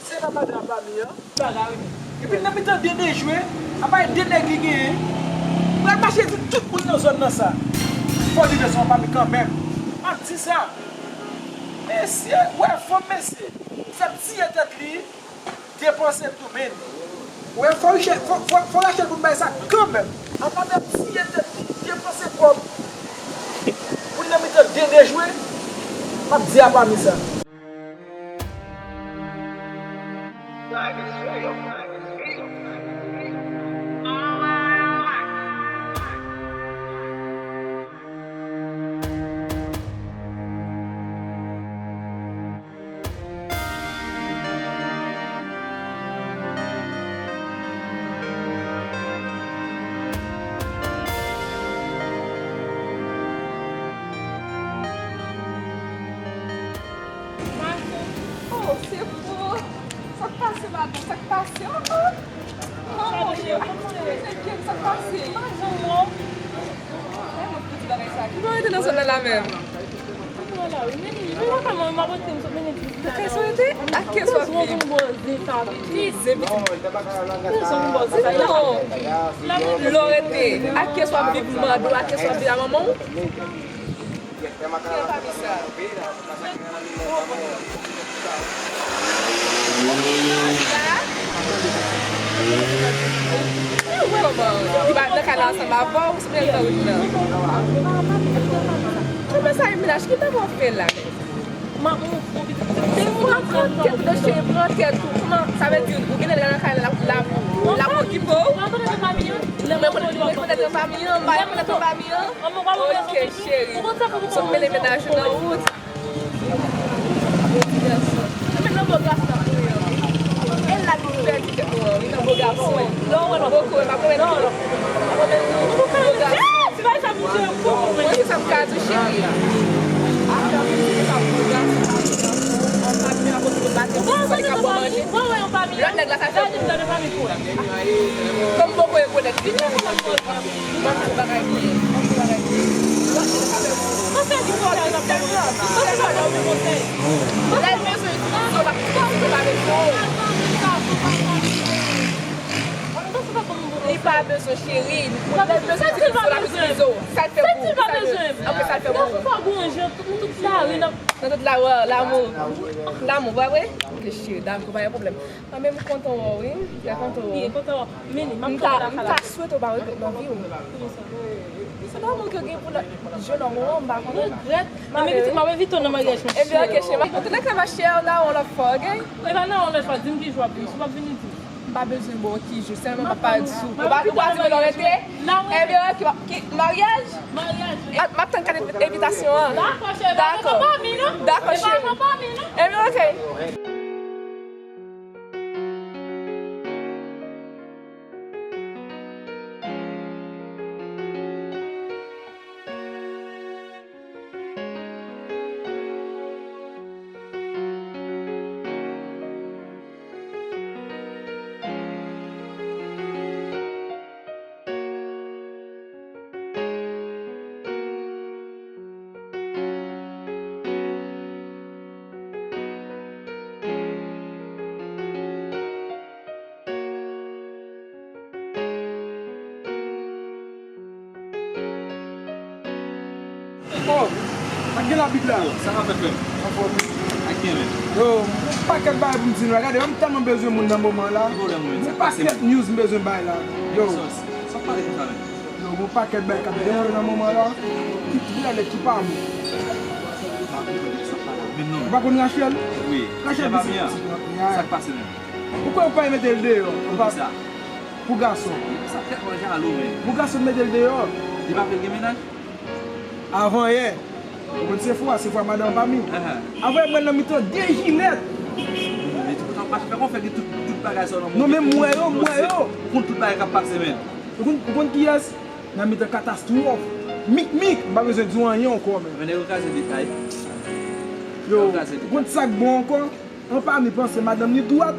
Se nan madan pa mi an. Bagay, wi. Epi nan mitan de dejwe, apa e de nèg li genyen, pral mache di tout moun nan zòn nan sa. Fò li vin sou anpami kanmenm. M ap di sa. Mesye, wè fanm mesye, fè tiye tèt li, depanse tou men. Wè fò Rachel, fò, fò, fò Rachel konn bay sa kanmenm. Apa m ap tiye tèt li, depanse kòb. Pou li nan mitan de dejwe, m ap di apa mi sa. Maten. Oh, sekou! Sa k pase, madanm? Sa k pase? Oh, oh! Oh, mon Dieu! Sa k pase? Ay, mwen fouti bagay sa. Ki bò rete nan zòn nan la menm? Nan kay sa w rete? Ak kiyès w ap viv? Ki zen pitit? Non. Lè w rete, ak kiyès w ap viv? Mande w ak kiyès w ap viv, a manman w? Ki anpami sa? Kòman? Li pa nan kay la ansanm avè w, sou menm nan wout nan. Kòman sa, e mennaj, ki bagay w ap fè la menm? Pran tèt, mesye, pran tèt ou. Kòman, sa vle di, ou gen nèg la nan kay la, l ap okipe w? Mwen rekonèt nan fanmi an, m pa rekonèt nan fanmi an. Ok, cheri. Sot mennen mennaj ou nan wout. Mwen nan bo gason ap mouri an. E la nou pèdi tèt nou an, wi, nan bo gason. Lè w wè lòt boko, e pa pwomèt nou. Bo gason. Mwen se sa m ka di w, cheri. Afè pitit, e pa bo gason. Anpami a kote yo bate, fò li ka bò manje. Lòt nèg la, sa fè pou. Kòm boko e konèt, vini. M ap di w bagay byen. M ap di w bagay byen. Lè l bezwen di w, l ap di w, l ap di w, l ap di w. Li pa bezwen, cheri. Lè l bezwen di w, l ap itilize w. Sa l fè pou ou? Sa l bezwen? Ok, sa l fè pou ou? Nan tout la, lanmou. Lanmou, pa vre? Ok, cheri, dakò, pa gen pwoblèm. Mwen menm, m kontan wè w, wi. M trè kontan wè w. M ta, m ta swete w pa regrèt nan vi w. Se pa moun ke w gen pou lòt jennonm ou an, m pa konnen. Regrèt? Mwen menm pitit, m ap envite w nan maryaj mwen. Ebyen, ok, cheri. Antoulèka, ma chère, n a wè w lòt fwa, ok? E pa nan wè w lòt fwa, di m ki jou w ap vini. Si w p ap vini, di m. M pa bezwen ba w ki jou, sèlman m ap pale sou. Ou pa, ou pa di m lè w rete? Ebyen, ok, ki, maryaj? Maryaj. M ap, m ap tann kat envitasyon an. Dakò, cheri. Dakò. Dakò, cheri. Ebyen, ok. Oh, ak gen labib la. Sa k ap fèt, frè m? Anfòm. Ak gen, men. Yo, yon pakèt bagay pou m di nou la. Gade, m tèlman bezwen moun nan moman la. Ki pwoblèm ou menm? Sa k pase menm? Yon pakèt news m bezwen bay la. Yo. Sa w pale konsa menm? Yo, yon pakèt bagay k ap deranje nan moman la. Ki trè lèd, ki pa bon. M pa konprann sa w pale la. Menm non. Ou pa konn Rachel? Wi. Rachel pitit. Sa k pase menm? Ou kwè yo pa mete l deyò? Pou kisa? Pou gason. Sa tèt mwen jalou, men. Pou gason mete l deyò. Li pa vle l gen mennaj? Avan yè. Ou konn se fwa, se fwa madanm pa mi. Ahan. Avan yè mwen nan mitan de jilèt. Men ti kontan pa fè konfè gen tout, tout bagay sa nan. Non, men m wè yo, m wè yo. Ou konn tout bagay k ap pase, men. Ou konn, ou konn kiyès? Nan mitan katastwòf. Mik, mik, m pa bezwen di w anyen ankò, men. Men nèg yo kraze detay. Yo, ou konn sa k bon ankò? Anpami panse madanm li dwat,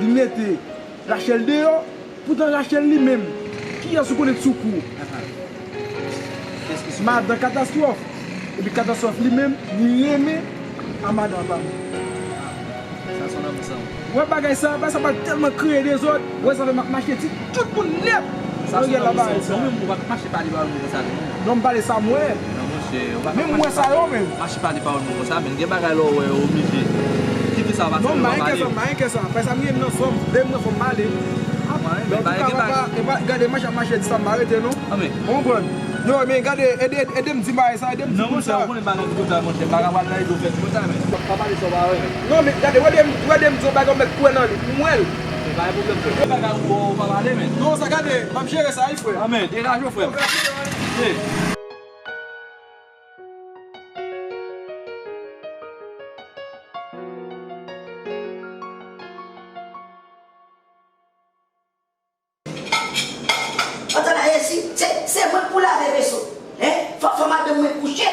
li mete Rachel deyò, poutan Rachel li menm, kiyès ou konnen t sou kou? Madan katastwòf. Epi katastwòf li menm, li renmen a madan Anpami. Sa se yon lanmou san. Ou wè bagay sa, bagay sa pral tèlman kreye dezòd. Ou wè sa fè m ap mache ti tout moun nèt. Sa se yon lanmou san. Ou menm ou pa mache pale pawòl moun konsa non. Non, m pale sa m wè. Non, monchè, ou pa ka mache pale pawòl moun konsa, men gen bagay lè w wè ou oblije kite sa pase, ou pa pale. Non, m pa gen kè sa, m pa gen kè sa. Apre sa, m gen nan sòm, de mwen fò m pale. Antouka, papa, e pa, gade, mache ap mache di sa, m pa rete non. Ou konprann? Non, men gade, ede, ede m di bagay sa, ede m di moun sa. Non, monchè, ou konnen bagay m konn sa, monchè, m pa ka pale nan rezo fè ti konsa, men. Pa pale sa w pa wè, men. Non, men gade, w ede m, w ede m di yon bagay, w mèt kwè nan li, m wè l. Men pa gen pwoblèm, frè. Gen bagay ou pa pale, men. Non, sa gade, m ap jere sa, wi, frè. Ah, men, degaje w, frè m. Hey. Antan la, e si, se, se mwen k pou lave veso. Hein? Fò, fò madanm mwen kouche.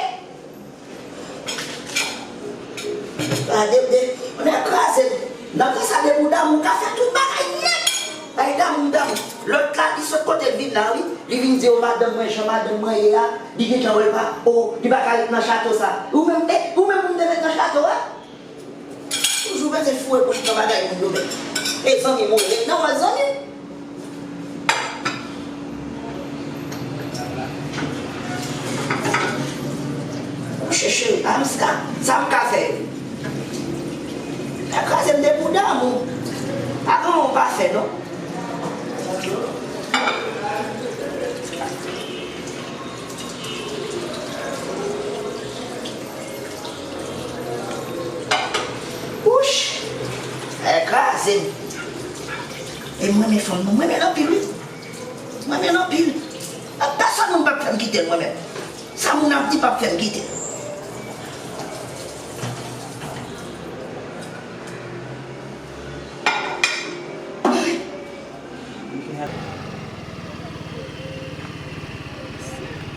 A, de, de, nèg kraze m. Nan ka sa, de pou damou ka fè tout bagay nèt. Bay damou, damou. Lòt la, li sot kote l vin la, wi. Li vin di, o, madanm mwen, jan madanm mwen ye a, li gentan wè l pa, o, li pa ka ret nan chato sa. Ou menm, e, ou menm pou m te met nan chato a? Toujou bezwen foure bouch nan bagay moun yo menm. E zanmi m ou ye, nan wè zanmi m. Mouche cheri, pa m ska, sa m ka fè yo. Pa kraze m de pou damou. Pa gen yon pa fè non. Wouch! Sa kraze m. E m renmen fanm nan, m renmen l anpil wi. M renmen l anpil. Pèsòn moun p ap fè m kite l mwen menm. Sa moun ap di p ap fè m kite l.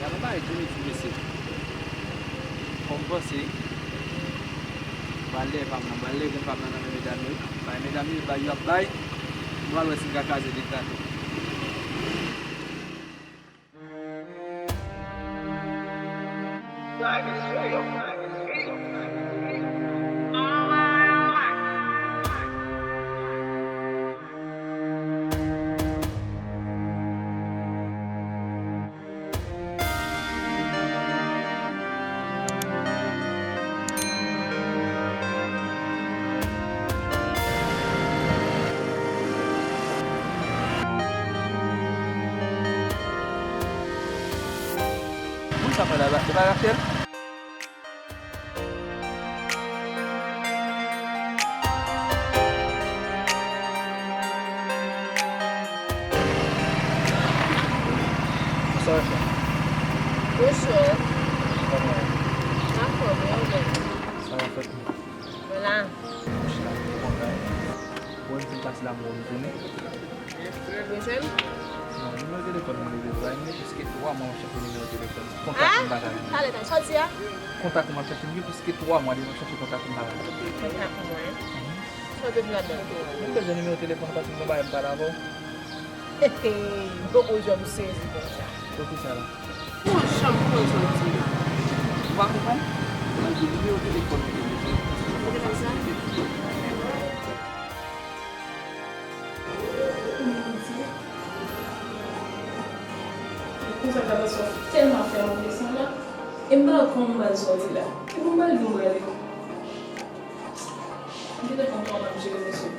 Gade yon bagay Jimmy di mesye. Kòm panse, m pral lè pa m nan, m pral lè grenn pa m nan nan men medam yo. Bay medam yo, bay yo ap bay. M pral wè si m ka kraze de kraze. Moun sa pral la, se pa Rachel? Bonswa, Rachel. Bonswa. Kòman w ye? Anfòm, e ou menm? Sa va, fèt mwen. Mwen la. Mwen chita, mwen kontan. Bon, m fin pase la, mwen retounen. Ou bezwen m? Non, nimewo telefòn mwen li deja. Li gen plis ke twa mwa m ap chache nimewo telefòn. Kontak ou m pa ka jwenn. Talè, talè, sa w di a? Kontak ou m ap chache, li gen plis ke twa mwa deja m ap chache kontak ou m pa ka jwenn. Kontak mwen? Mhm. Sa w te di ladan l? M bezwen nimewo telefòn ou paske m gon bagay m pale avè w. Hey, hey, m poko janm sezi konsa. Poukisa la? Mwen janm konn sa w di la. Ou pa konprann? Mwen di nimewo telefòn ou te bezwen. Ou te fè sa? Kòman w di? Konsa Gabason tèlman fè move san la, e m pa konn m pral sòti la. Ki pou m pral di m prale? M gentan konn kòman m jere mesye.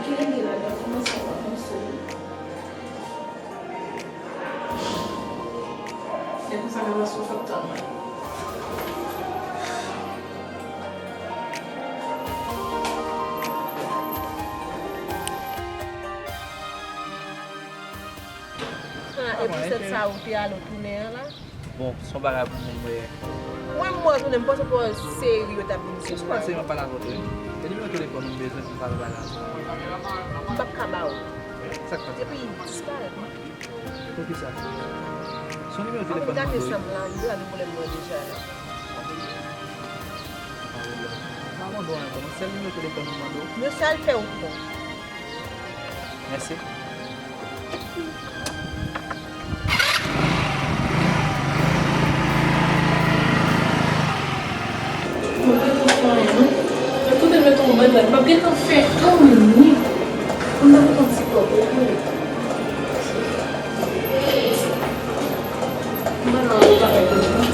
Ki rele ladan kòmanse ap avanse wi. Se pou sa Gabason fè w tann mwen. Ah, e pou sèt sa ou te ale w tounen an la? Bon, se yon bagay pou moun wè. Mwen, m wè w tounen, m panse w pa serye, w t ap vin serye. Kisa w panse m ap pale avè w tou? E nimewo telefòn ou m bezwen pou m pale bagay sa. M p ap ka ba ou. Sa k pase? Epi disparèt. Poukisa? Se yon nimewo telefòn m mande w. Ann gate sanm la, m deja gen pwoblèm mwen deja la. Pa pwoblèm. M pa mande w anyen ankò non. Sèl nimewo telefòn m mande w. Mesye al fè wout mwen. Mèsi. Gentan fè tan wi. Mwen ta kontan ti kòb wi. Mwen nan yon bagay pou mwen.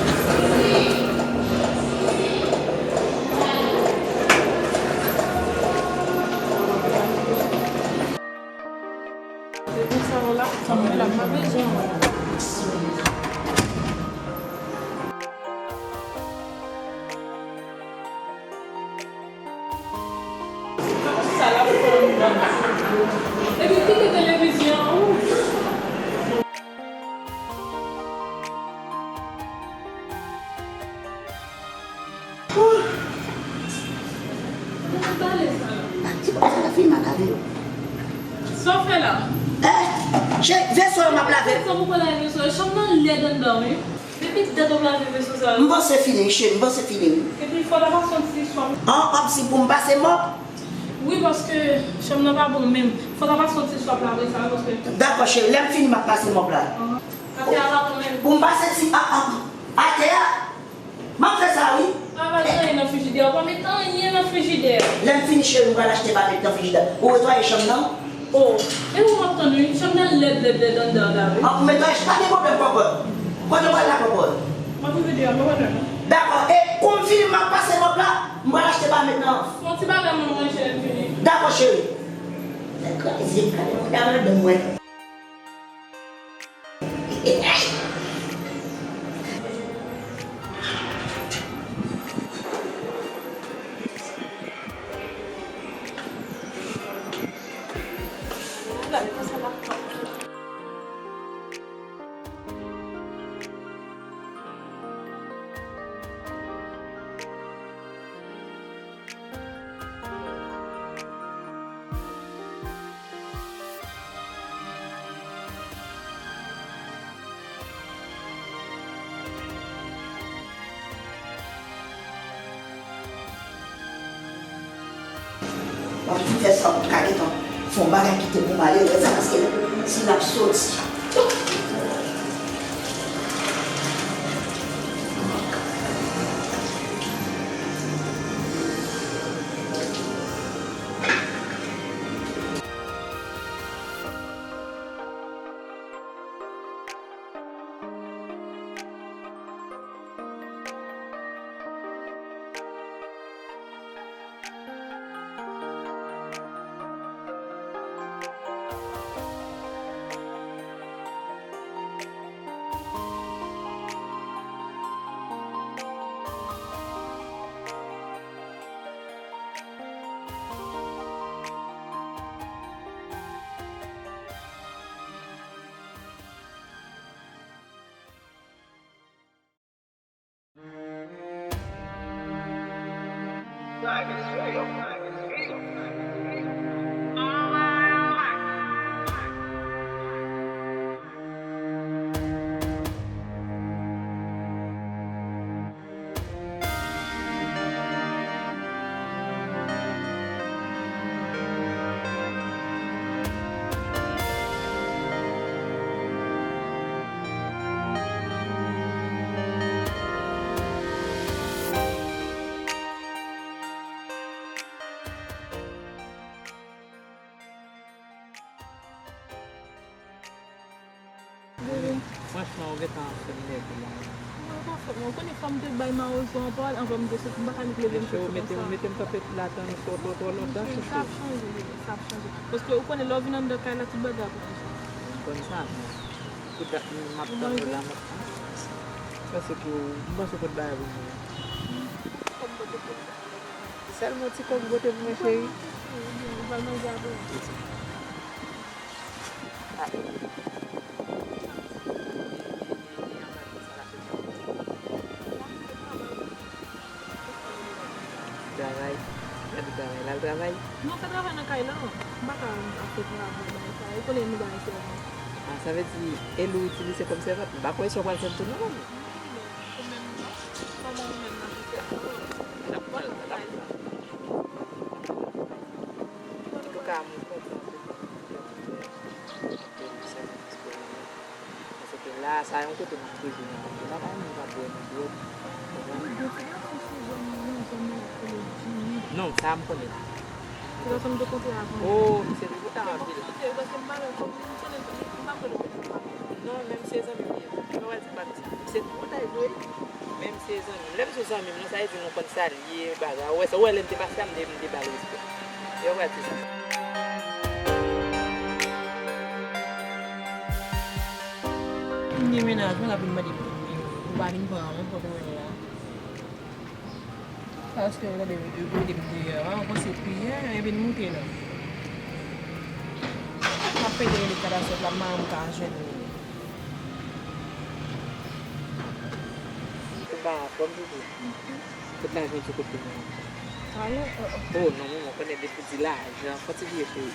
Se pou sa w la, fanmi la, m pa bezwen w la. Epi kite televizyon an. Mwen pale sa la. Ti bagay sa la fin mal avè w. Sa w fè la? Eh, cheri, veso yo m ap lave. Sa pou pale veso yo? Chanm nan lèd anndan wi. Depi dat w ap lave veso sa yo. M panse fini, cheri, m panse fini. Epi fò ta pase yon ti swa. An, an, si pou m pase mòp? Wi, paske chanm nan pa bon menm. Fò ta pase yon ti swa pou lave sa yo, paske. Dakò, cheri, lè m fini, m ap pase mòp la. Atè a pa bon menm. Pou m pase ti, a, a, atè a? M ap fè sa wi. Pa met anyen nan frijidè, ou pa met anyen nan frijidè. Lè m fini cheri, m pral achte pa met nan frijidè. Ou netwaye chanm nan? Oh, e ou m ap tann wi, chanm nan lèd, lèd, lèd anndan la wi. An, ou netwaye, pa gen pwoblèm, kòkòt. Kote w pral la, kòkòt? M ap rive deyò, m pa pral lwen non. Dakò, e kou m fini, m ap pase mòp la, m pral achte pa met nan. Fè yon ti bagay mwen manje lè m fini. Dakò, cheri. Nèg kraze, gade mwen, gade mwen. W ap fin fè sa, w ap ka gentan fè yon bagay kite pou malerèz la, paske si l ap soti. Franchman, ou gentan fè m nève la. Mwen pa fè, mwen konnen fò m te bay mawozo an pawòl anvan m te soti, m pa ka nik leve m soti konsa. Mete m kanpe la tann ou twò, twò, twò lontan, chouchou. Sa ap chanje, bebe, sa ap chanje. Paske ou konnen lè w vin anndan kay la, tout bagay ap ranje. M konn sa, men pou dat m ap tann ou la, m ap tann. Paske ou, m panse ou pot bagay pou mwen. Kòm pote pou mwen. Sèlman ti kòk pote pou mwen, cheri. Ou pral manje apre. Travay. Gade travay. L al travay. Non, fè travay nan kay la. M pa ka ap fè travay bagay sa. Ou konnen nou bagay sèvant. Ah, sa vle di, Elou itilize kòm sèvant. M pa kwè si w pral fè m tounen kòm. Ou menm non. Kòman ou menm nan fè sèvant? N ap pral, n ap pral. Antouka, mwen kontan pou mwen. Paske la, sa yon kote m ap toujou nan. M pa ka menm pa bwè nan dwòg. Non, sa a m konnen. Gason m te kontre avan. Oh, misye te kontan anpil. Paske m pa wè kòm m konnen m pa kwè l oubyen m pa kwè. Non, menm se zanmi m ye. Mwen pa di m pa di sa. Misye te kontan vre. Menm se zanmi m. Lè m se zanmi m, non, sa vle di nou konn salye, bagay. Ou wè sa, ou wè lè m te pase a, m te, m te ba l respè. Yo, wè, se sa. M gen mennaj, mwen la vin mande pou m, ou pa vin pran mwen, kote mwen ye a. Paske yo tande yo mete m deyò a, ou panse priyè, epi n moute non. M ap pede rele katastwòf la, m pa janm ka jwenn li. Ou pa anfòm toujou? Kot lajan sou kote mwen? Alò, oh, oh. Oh, non, manman, konnen depi w di lajan, fò ti vye cheri.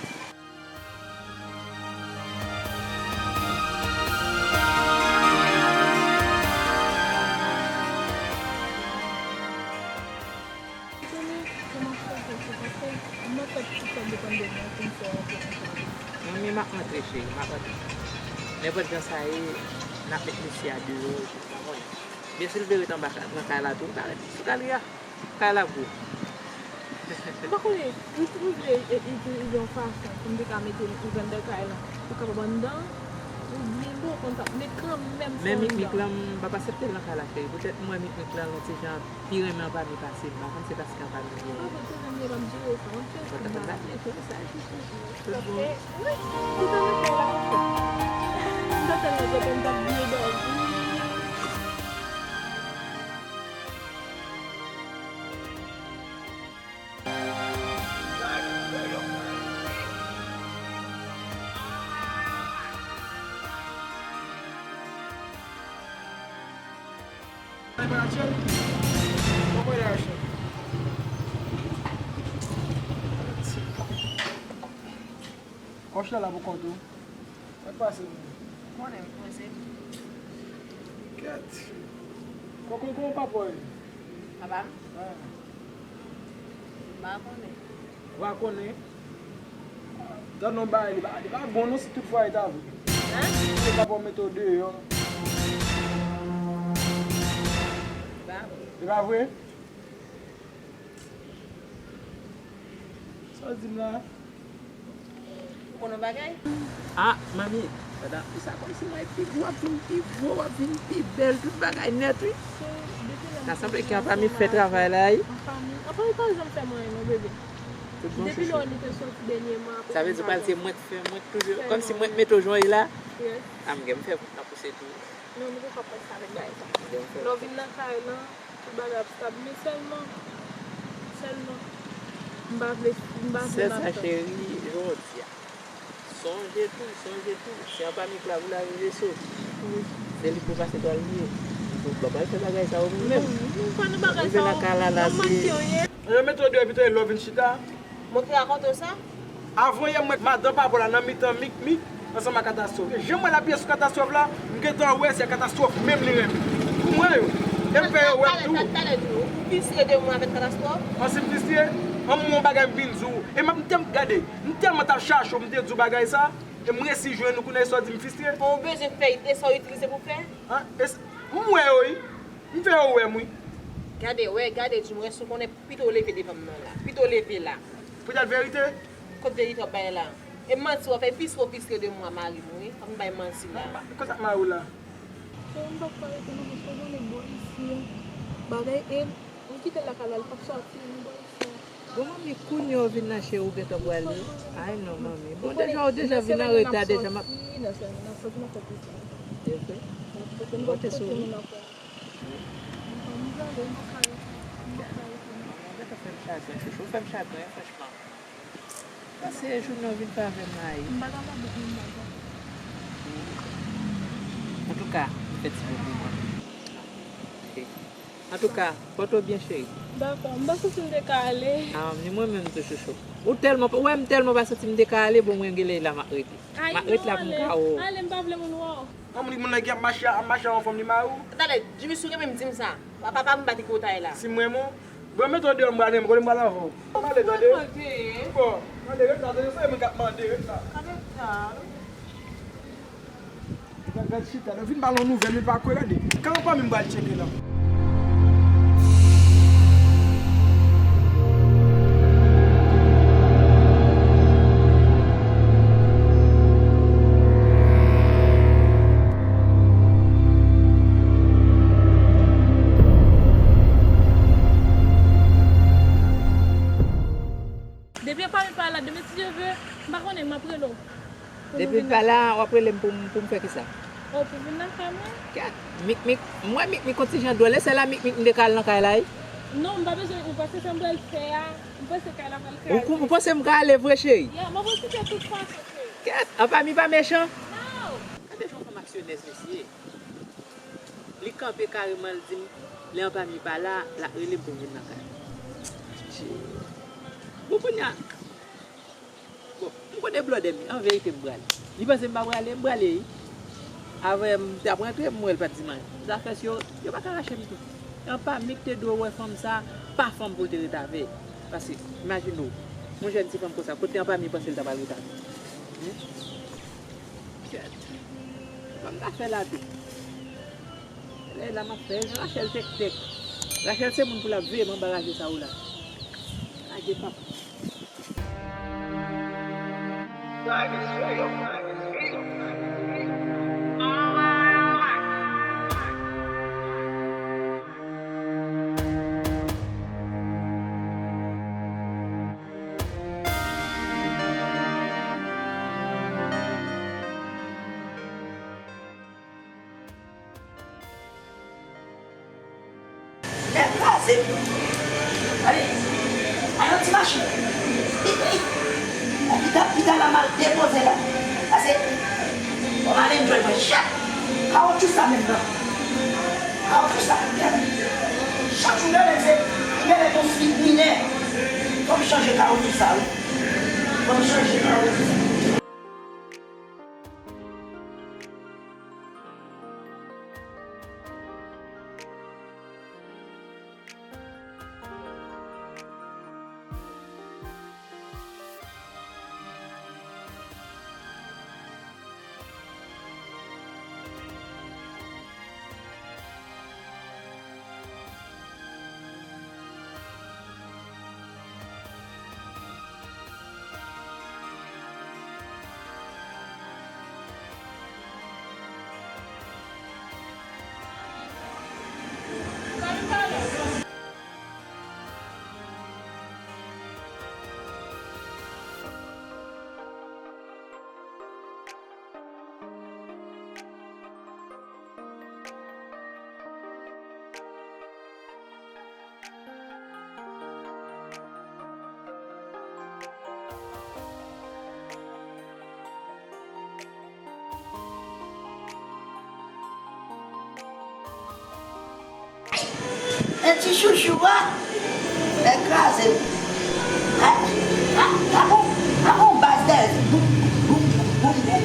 Konnen kòman fè fè se paske m ap fè tout sa depann de mwen pou m fè yon pwomosyon. Manmi, m ap rantre, cheri, m ap rantre. Nenpòt jan sa ye, n ap met mesye a deyò, ou pa konnen. Byen si l vle ret anba ka-, nan kay la tou, l ka ret sou kay li a. Kay la gwo. M pa konnen, m t-, m vle itilize yon fason pou m te ka mete mikmik anndan kay la. Ou kapab anndan, ou byen bon konsa. Men kanmenm fò anndan. Men mikmik lan, m p ap aksepte l nan kay la, cheri. Poutèt m wè mikmik lan, l yon ti jan pi renmen anpami pase m. M pa konn se paske anpami l gen. M pa konn, se menm li m ap jere sa. M ap fè sa. Tout bon. Wi, tout an afè la, an fèt. M ta tèlman kontan, m t ap byen dòmi. Kòch la la pou kont ou. Sa k pase menm? Konnen m prese. Kèt. Kòkòy, kòman papa w ye? Papa m? Wi. M pa konnen. Ou pa konnen? Gad non bagay, li pa, li pa bon non si tout fwa e ta vre. Hein? Li pa bon mete w deyò. Li pa bon. Li pa vre? Sa w di m la? Ou konn yon bagay? Ah, manmi, pandan ou sa kòmsi mwen pi gwo, w ap vin pi gwo, w ap vin pi bèl, tout bagay nèt, wi. Ta sanble ke anpami fè travay la, wi. Anpami, anpami pa janm fè m anyen non, bebe. Depi lè w te soti dènyèman, sa vle di pral se mwen k fè, mwen k toujou, kòmsi mwen k mete w jan w ye la. Yes. Ah, m gen m fè nan pouse tou. Non, nou poko ap fè sa avèk bagay sa. Lè w vin nan kay lan, tout bagay ap stab, men sèlman, sèlman, m pa vle, m pa vle. Sè sa, cheri, jan w di a. Sonje tou, sonje tou, se anpami k la pou l arive sot. Wi. Se li k pou pase twal li ye. Ou pa pral fè bagay sa ou menm. Non, m pa nan bagay sa ou. Rive nan kay la, la, se manti w ye. Yo mete w deyò, pito e lè w vin chita. Mwen ki rakonte w sa? Avan yè, mwen, madan papa w la nan mitan mikmik ansanm ak katastwòf. E jan m wè l ap ye sou katastwòf la, m gentan wè se katastwòf menm li renmen. Pou mwen yo, e m fè yo wè m tou. Talè, talè, talè, ou fristre de mwen avèk katastwòf? An si m fristre, an m wè yon bagay m vin di w. E m ap, m te, gade, m tèlman t ap chache w, m te di w bagay sa, e m resi jwenn ou kounye a, e sa w di m fristre. Bon, ou bezwen fè, e sa w itilize pou fè? An, e s-, m wè yo, wi. M fè yo wè m, wi. Gade, wè, gade, di m, wè, si w konnen, pito w leve devan m nan la. Pito w leve la. Poutèt verite? Kot verite w ap bay la? E manti w ap fè, plis w fristre de mwa mari m, wi. Fòk m bay manti la. Ba, ba, konsa mari w la? Cheri, m p ap ka rete non, paske w konnen bò isi a. Bagay, e, m kite l lakay la, li p ap sòti, m bò isi a. Bon, manmi, kounye a w vin la, cheri, ou gentan prale? Ay, non, manmi. Bon, deja, ou deja vin an reta, deja m ap. Nan sòti, nan sòti, nan sòti. E vre? Bon, te sou. Manmi, gade, m pa ka rete, m pa ka rete, non. Ou gentan fè m chagren, chouchou, ou fè m chagren, franchman. Pase jounen w vin fè avè m la, e. M pa ka pa bout moun bagay. Antouka, m fè ti mo pou mwen. Ok. Antouka, pòte w byen, cheri. Dakò, m pa santi m te ka ale. Ah, ni mwen menm tou, chouchou. Ou tèlman, ou wè m tèlman pa santi m te ka ale, bon, mwen genlè la m ap rete. M ap rete la pou m ka wè w. Ale, m pa vle moun wè w. An moun, moun nan ki ap mache, ap mache a yon fanm li mari w? Talè, Jimmy, si w renmen m, di m sa. Pa, papa m pa di kote w ta ye la. Si m renmen w, bon, mete w deyò, m pral renmen w, kote m pral anvan w. Ale, tande. Bon, tande, ret la, tande, se mwen k ap mande, ret la. Ret la. Gad, gad chita, nou vin ba l yon nouvèl, li pa kwè, gade. Kan anpami m pral tcheke la. M ap rele w. Depi l pa la, w ap rele m pou m, pou m fè kisa? O, pou vin lakay mwen? Kèt, Mikmik, m wè Mikmik yon ti jan dwòl, e se la Mikmik m te ka al nan kay la, wi. Non, m pa bezwen, ou panse sa m pral fè a? M panse kay la pral kraze. Ou, ou panse m ka ale vre, cheri? Ya, m ap pwofite tout fason, cheri. Kèt, Anpami pa mechan. No! Gade jan yon fanm aksyonè, mesye. Li kanpe kareman, l di m, lè Anpami pa la, l ap rele m pou m vin nan kay. Bon, kounye a, bon, m konnen blòdè m, an verite m prale. Li panse m pa prale, m prale, wi. Avè m t ap rantre, m wè l pa t di m anyen. Zafè sa yo, yo pa ka rache m tou. Anpami k te dwe wè fanm sa, pa fanm pou l te ret avè. Paske, imajine w, yon jèn ti fanm konsa, kote Anpami panse l ta pral ret avè l? Kèt. Ban m ta fè la tou. Lè la m ap fè Rachel tèk tèk. Rachel se moun pou l ap veye m anba raje sa yo la. Lage pap. Nèg kraze m. Gade, a yon ti machin. Pita, pita la m al depoze la. Pase, bon, m al enjoy mwen. Chak kawotchou sa menm nan. Kawotchou sa, chak jou m rele m se, m rele m yon fi minè. Fò m chanje kawotchou sa, wi. Fò m chanje kawotchou sa. Men ti chouchou a, nèg kraze m. A, a, a gon, a gon baz dèyè. Boum, boum, boum, boum, boum.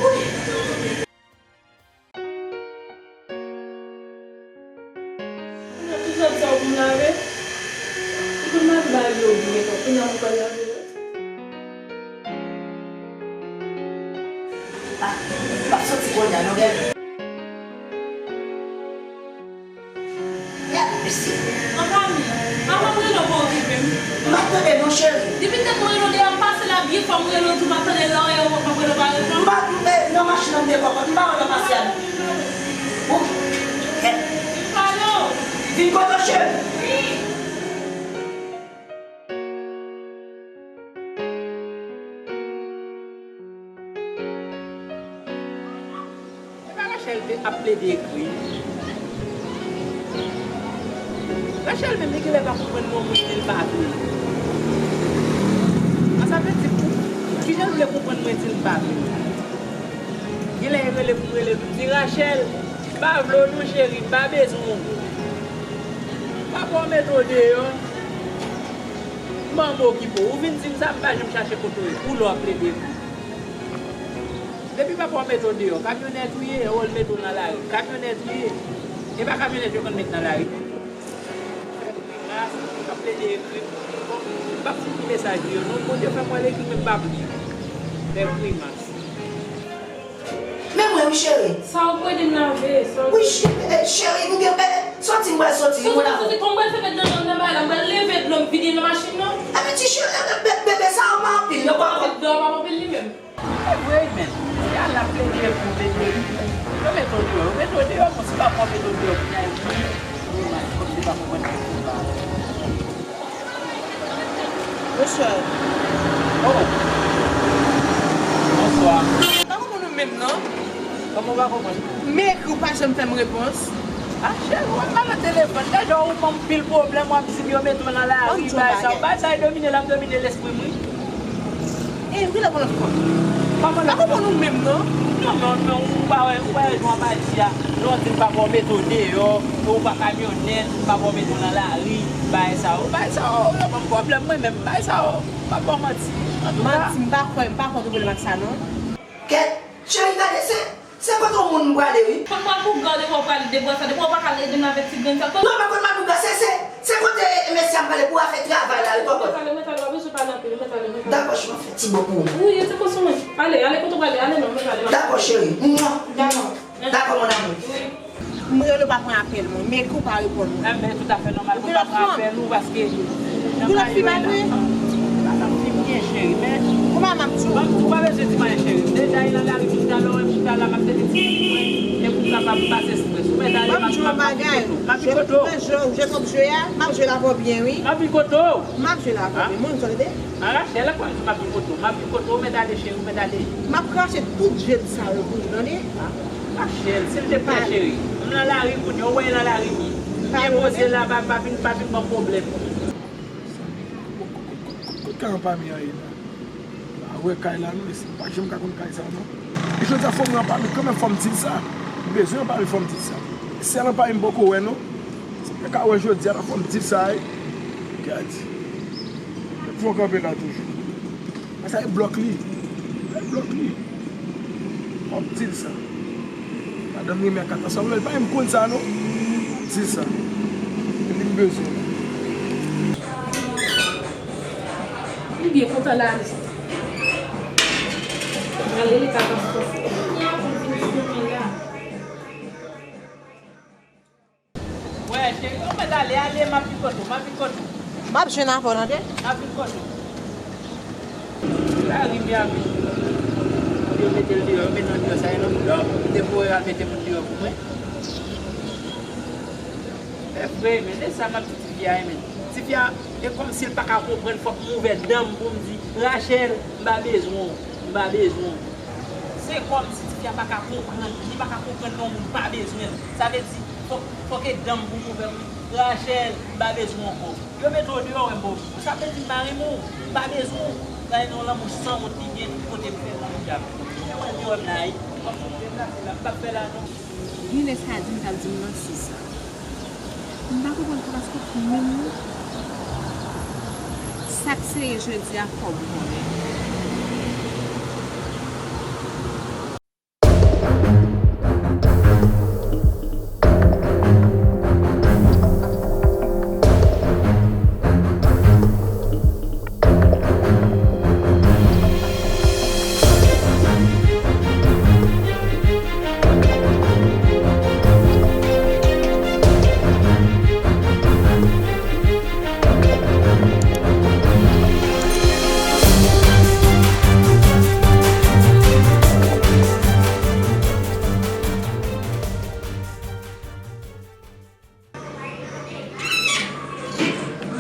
Wi. Kounye a, tout rad sa yo pou m lave? Ou konn lave bagay yo byen, kounye a pou m pral lave yo? Ah, m ap soti kounye a, non, gèl. Gad, mesye. Anpami, pa m ap rele w pa okipe m. M ap tande non, cheri. Depi tèt mwen rele w deyò, m pase la byen fò, m rele w tou, m ap tande lè w ye, m ap rele w pa reponn. M pa, eh, nan machin nan m te pran kòd, m pa wè lè w pase a non. Ou, eh. Alo. Vin kote w, cheri. Wi. E pa Rachel te ap plede ekri. Rachel menm li genlè pa konprann mwen, mwen di l pa vle. An sa vle di pou, kijan l vle konprann mwen di l pa vle? Genlè e rele pou m rele l pou m di, Rachel, m pa vle w non cheri, m pa bezwen w. Papa w mete w deyò. M anba okipe w. Ou vin di m sa, m pa janm chache kote w ye. Ou lè w ap plede ekri. Depi papa w mete w deyò, kamyonèt ou ye, e w l mete w nan lari. Kamyonèt ou ye. E pa kamyonèt yo konn met nan lari. Fè grimas, ap plede ekri m. M p ap fouti mesaj li yo non. Bondye fè m wè l ekri men m p ap li. Fè grimas. Men mwen wi cheri. Sa w ap ede m lave, sa w... Wi ch-, eh, cheri, ou gen, eh, soti m pral soti wi, moun a. Soti, soti, kòman m pral fè met nan, nan bagay la? M pral leve dlo m vide nan machin nan. Epi ti cheri, eh, be-, bebe, sa yo pa anpil, yo pa anpil. Dlo a pa anpil li menm. E vre wi, men. Ti a l ap plede pou bebe. Yo mete w deyò, yo mete w deyò, bon, si papa w mete w deyò, kounye a, epi, wi, men, kòm se pa pou mwen, se pa. Bonswa. Oh. Bonswa. Pa konprann ou menm, non? Kòman w pa konprann? M ekri w pa janm fè m repons. Ah, cheri, w ap mal nan telefòn. Deja, ou ban m pil pwoblèm, w ap di m yo mete w nan lari, bagay sa. Bagay sa e domine, l ap domine lespri m, wi. E, wi, la, yon lòt fwa. Pa konprann ou menm, non? Non, non, non, ou pa wè, ou pa wè jan w ap aji a. Lè w di m papa w mete w deyò, ou pa kamyonèt, papa w mete w nan lari, bagay sa yo. Bagay sa yo, yo ban m pwoblèm, mwen menm, bagay sa yo. M pa ba w manti. Antouka. Manti, m pa kwè, m pa kwè w gen pwoblèm ak sa, non. Kèt, cheri, gade, se, se kote yon moun m prale, wi. Fòk mwen pou gade w prale de bwa sa, depi w pa ka ede m avèk ti grenn sa. Non, pa konn mabouga, se, se, se kote mesye a m prale pou afè travay la, wi, kòkòt. Mwen prale, mwen prale, w pa bezwen pale anpil, mwen prale, mwen prale. Dakò, cheri, m ap fè ti bo pou ou. Wi, e ti koson, wi. Ale, ale kote w prale, ale non, mwen prale, mwen prale. Dakò, cheri. Mwa, mwa. Dakò, mon amour. Wi. M rele w pa pran apèl mwen, m ekri w pa reponn mwen. Enben, toutafè nòmal pou w pa pran apèl ou, paske nan kay yo la, m ap viv byen, cheri, men kòman m ap di w? Ban m di w, pa bezwen di m anyen, cheri. M deja nan lari tout talè, m chita la, m ap tande ti mizik mwen, e pou m kapab pase estrès. Ou mèt ale, m ap, m ap vin kote w. M ap vin kote w. Jwèt w jwe a, m ap jwe l avè w byen, wi. M ap vin kote w. M ap jwe l avè w byen, mwen, ou tande? A, Rachel, lè m di m ap vin kote w, m ap vin kote w, ou mèt ale, cheri, ou mèt ale. M ap krache tout jèl sa yo pou ou, tande? A, Rachel, silvouplè, cheri. M nan lari kounye a, ou wè nan lari m ye. M byen poze la, pa, pa vin, pa vin ban m pwoblèm. Kot kay anpami a ye la? Pa wè kay la non, mesye. M pa janm ka konn kay sa non. E jodi a fò m anpami kanmenm, fò m di l sa. M bezwen anpami, fò m di l sa. Sèl anpami m poko wè non. Si m te ka wè jodi a la, fò m di l sa wi. Gad. Fò kanpe la toujou. Sa e blòk li. E blòk li. Fò m di l sa. Madanm renmen ak katastwòf, men l pa menm konn sa non. M di l sa. Li m bezwen. Li byen kontan la, li. Mwen rele katastwòf. Kounye a pou l vin di nou la. Wè, cheri, ou mèt ale, ale, m ap vin kote w, m ap vin kote w. M ap jwenn avè w, tande? M ap vin kote w. Lari Miami. Yo mete l deyò, yo mete l deyò, sa e nan bouda w. Depi w al mete moun deyò pou mwen. E vre, men, e sa m ap di tifi a, men. Tifi a, e kòmsi l pa ka konprann, fòk m ouvè dan m pou m di, Rachel, m pa bezwen w, m pa bezwen w. Se kòmsi tifi a pa ka konprann, li pa ka konprann lè yon moun pa bezwen l. Sa vle di, fòk, fòk e dan m pou m ouvè pou m di, Rachel, m pa bezwen w ankò. Yo mete w deyò, wè m ba w. Sa vle di m pa renmen w, m pa bezwen w. Gade nan lanmou sanwont li gen, tout kote m fè lanmou djab. Ou wè l deyò m la, wi. M ap deplase la, m p ap fè la non. Gen lè sa di m t ap di m nan se sa. M pa konprann katastwòf menm non. Sa k serye jodi a fò w konnen.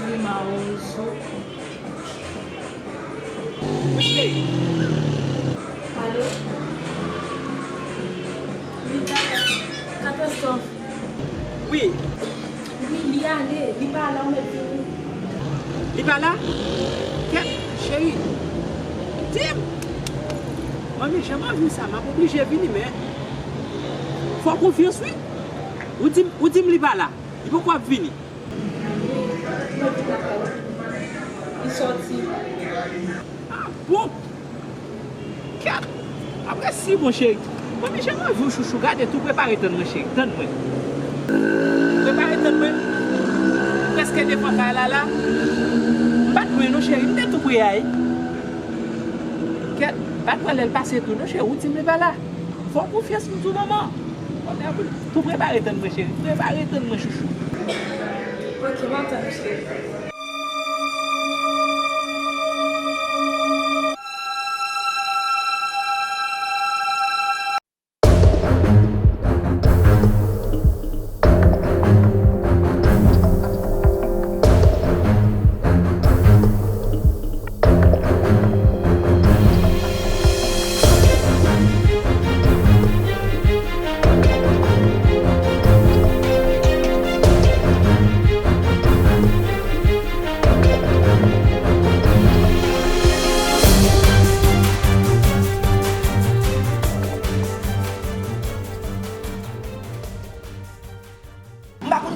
Wi, Mawozo. Alo? Wi, Dada. Katastwòf. Wi. Wi, li ale. Li pa la, ou mèt vini. Li pa la? Kèt, cheri. Di m. Manmi, jan m anvi sa, m ap oblije vini, men fò w konfyans, wi. Ou di m, ou di m li pa la. Li poko ap vini. Li sòti. Ah, bon. Kèt. Apre si, bon, cheri. Manmi, jan m anvi w, chouchou. Gade tou, prepare tann mwen, cheri. Tann mwen. Prepare tann mwen. Prèske devan kay la, la. M pa t lwen, non, cheri. M te tou pre a, wi. Kèt. M pa t wè lè l pase tou, non, cheri. Ou di m li pa la. Fò konfyans m di w, manman. Tou prepare tann mwen, cheri. Prepare tann mwen, chouchou. Ok, m ap tann ou, cheri.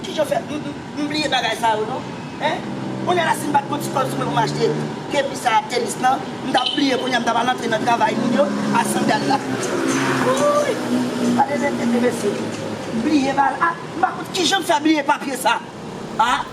Kijan w fè m, m, m bliye bagay sa yo non? Hein? Kounye a la si m pa t gon ti kòb sou mwen pou m achte kepi sa ak tenis lan, m t ap bliye kounye a m t ap al antre nan travay moun yo a sandal la. Wouy! Gade lentete mesye. M bliye bagay la. Ah, m pa konn kijan m fè bliye papye sa. Ah!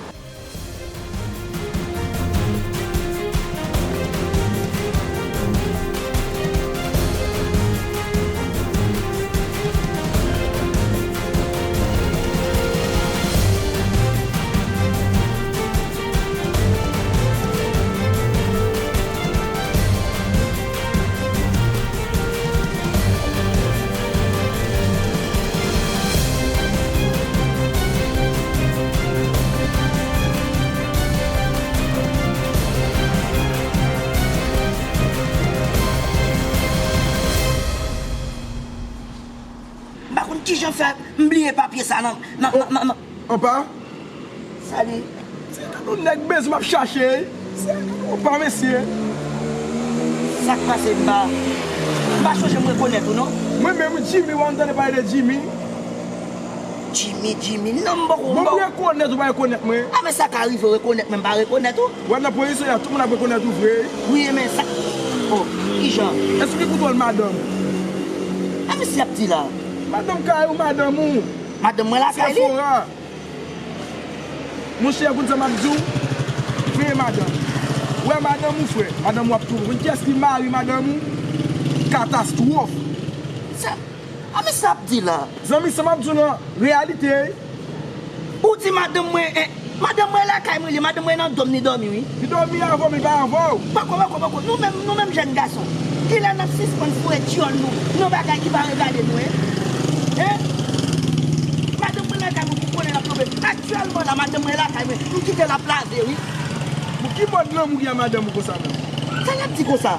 M pa konn kijan fè m bliye papye sa nan, nan, nan, nan, nan. Opa? Sali. Se tankou nèg bezwen m ap chache, wi. Se tankou opa, mesye. Sa k pase m pa, m pa chonje m rekonèt ou non. Mwen menm, Jimmy, w ap tande pale de Jimmy. Jimmy, Jimmy, non, m poko, m poko. Bon, m rekonèt ou pa rekonèt mwen. Ah, men sa ka rive w rekonèt mwen, m pa rekonèt ou. Wè nan pozisyon ya, tout moun ap rekonèt ou vre. Wi, men sa, oh, kijan? Èske ou kontwòl madanm? Ah, men sa y ap di la. Madanm kay ou, madanm ou? Madanm mwen lakay li. Sephora. Monchè, koute sa m ap di w. Veye madanm. Wè madanm ou, frè. Madanm ou ap twouve. Konn kiyès ki mari madanm ou? Katastwòf. Sa, a men sa ap di la. Zanmi, sa m ap di w nan reyalite. Ou di madanm mwen, eh, madanm mwen lakay mwen li, madanm mwen nan dòm li dòmi wi. Li dòmi avè w, men li pa avè w. Poko, poko, poko. Nou menm, nou menm jèn gason. Kilè n ap sispann foure dyòl nou nan bagay ki pa regade nou, en? En? Madanm mwen lakay mwen, pou konnen l ap tonbe. Aktyèlman la, madanm mwen lakay mwen. M kite l ap lave, wi. Pou ki mòd lanmou gen a madanm ou konsa menm? Sa l ap di konsa?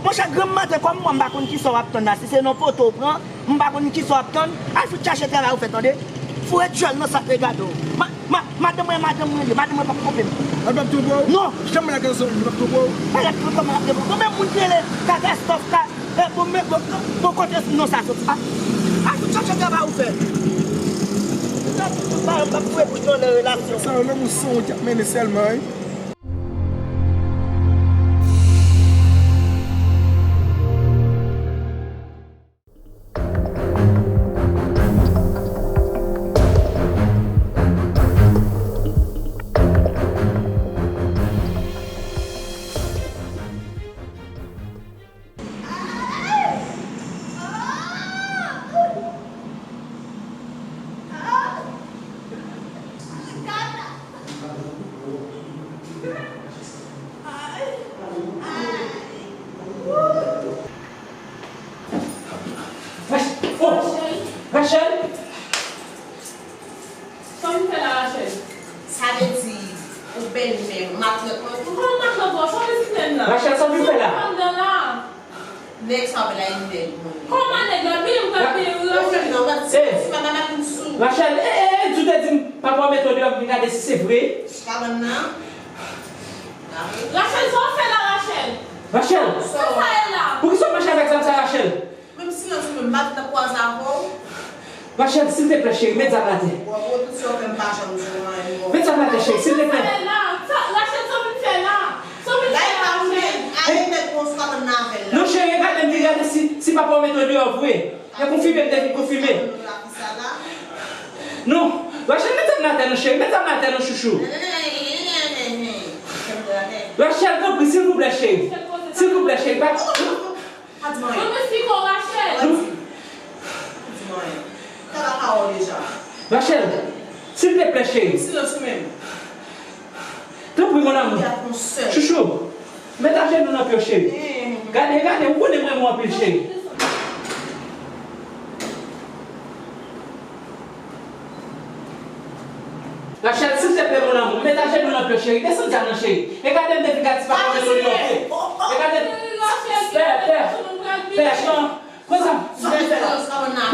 Monchè, granm maten kòm mwen, m pa konn kisa w ap tann la. Si se nan poto w pran, m pa konn kisa w ap tann. Al fout chache travay ou fè, tande. Foure dyòl nan sa k regade w. Ma, ma, madanm mwen, madanm mwen li, madanm mwen p ap twonpe m. Al p ap twonpe w? Non. Janm mwen la gen zòrèy, li p ap twonpe w? Mwen la twonpe w, mwen ap twonpe w. Bon, men moun ki rele katastwòf, ka, eh, bon, men, bon, bon, kote non sa soti? A, al fout chache travay ou fè. Tout sa, tout, tout bagay, m p ap foure bouch nan relasyon. Sa yo, lanmou san wont y ap mennen sèlman, wi. Rach-, oh! Rachel! Sa w vin fè la, Rachel? Sa vle di, ou bèlmè, matant mwen tou. Kòman matant ou? Sa w vin fè la? Rachel, sa w vin fè la? Sa w vin fè la? Nèg sa w la, li bèl mwen. Kòman nèg la? Byen, m pral peye wi, Rachel. Non, non, non, si madanm la vin sou. Rachel, eh, eh, eh, di w te di m papa w mete w deyò, m vin gade si se vre. Kabann nan. Rachel, sa w fè la, Rachel? Rachel! Sa sa ye la? Poukisa w mache avèk zam sa, Rachel? Menm silans ou menm, m pa t nan kwaze avè w. Rachel, silteplè, cheri, met zam la atè. Bon, bon, tout sa w fè, m pa janm di w anyen, bon. Met zam la atè, cheri, silteplè. Sa w fè la? Sa, Rachel, sa w vin fè la? Sa w vin fè la, Rachel? La, e pa ou menm. Ale, nèg, bon, sa w konn nan avè l la. Non, cheri, gade m, vin gade si, si papa w mete w deyò vre. E konfime, m te vin konfime. Non, Rachel, met zam nan atè non, cheri. Met zam nan atè non, chouchou. Rachel, tanpri, silvouplè, cheri. Silvouplè, cheri. Pa, pa di m anyen. Mwen, mwen si kon Rachel. Pa di m anyen. Tande pawòl deja. Rachel, silteplè, cheri. Silans ou menm. Tanpri, mon amour. Chouchou, met ajenou nan pye w, cheri. Gade, gade, ou konnen m renmen w anpil, cheri. Rachel, silteplè, mon amour, met ajenou nan pye w, cheri. Desann zam nan, cheri. E gade m depi gad si papa w mete w deyò vre. E gade. Pè, pè, pè, non. Pran zam, pran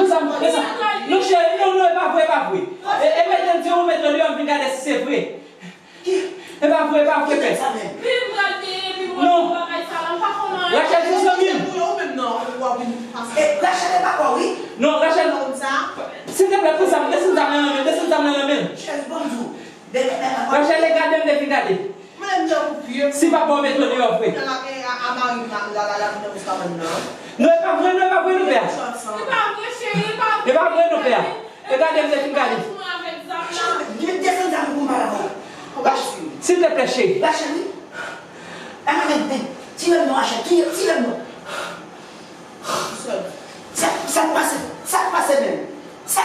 zam, pran zam. Non, cheri, non, non, e pa vre, e pa vre. E, e mete m di w mete w deyò, m vin gade si se vre. E pa vre, e pa vre, pè. Non. Rachel, se zanmi m. Rachel, e pa pa w, wi. Non, Rachel. Si te Lè pou zam, desann zam nan nan men l, desann zam nan nan men l. Chèz, bon, m di w. Rachel, e gade m depi gade. Mwen menm jan pou pye. Si papa w mete w deyò vre. Nan la, e, a, a mari m la, la, la, la, nan bous kabann nan. Non, e pa vre, non, e pa vre, non, pè a. E pa vre, cheri, e pa vre. E pa vre, non, pè a. E gade m depi gade. Cheri, desann zam pou m pale avè w. Silteplè, cheri. Rachel, wi. A, men, men, men. Tire m non, Rachel. Tire, tire m non. Sa, sa k pase, sa k pase menm? Sa,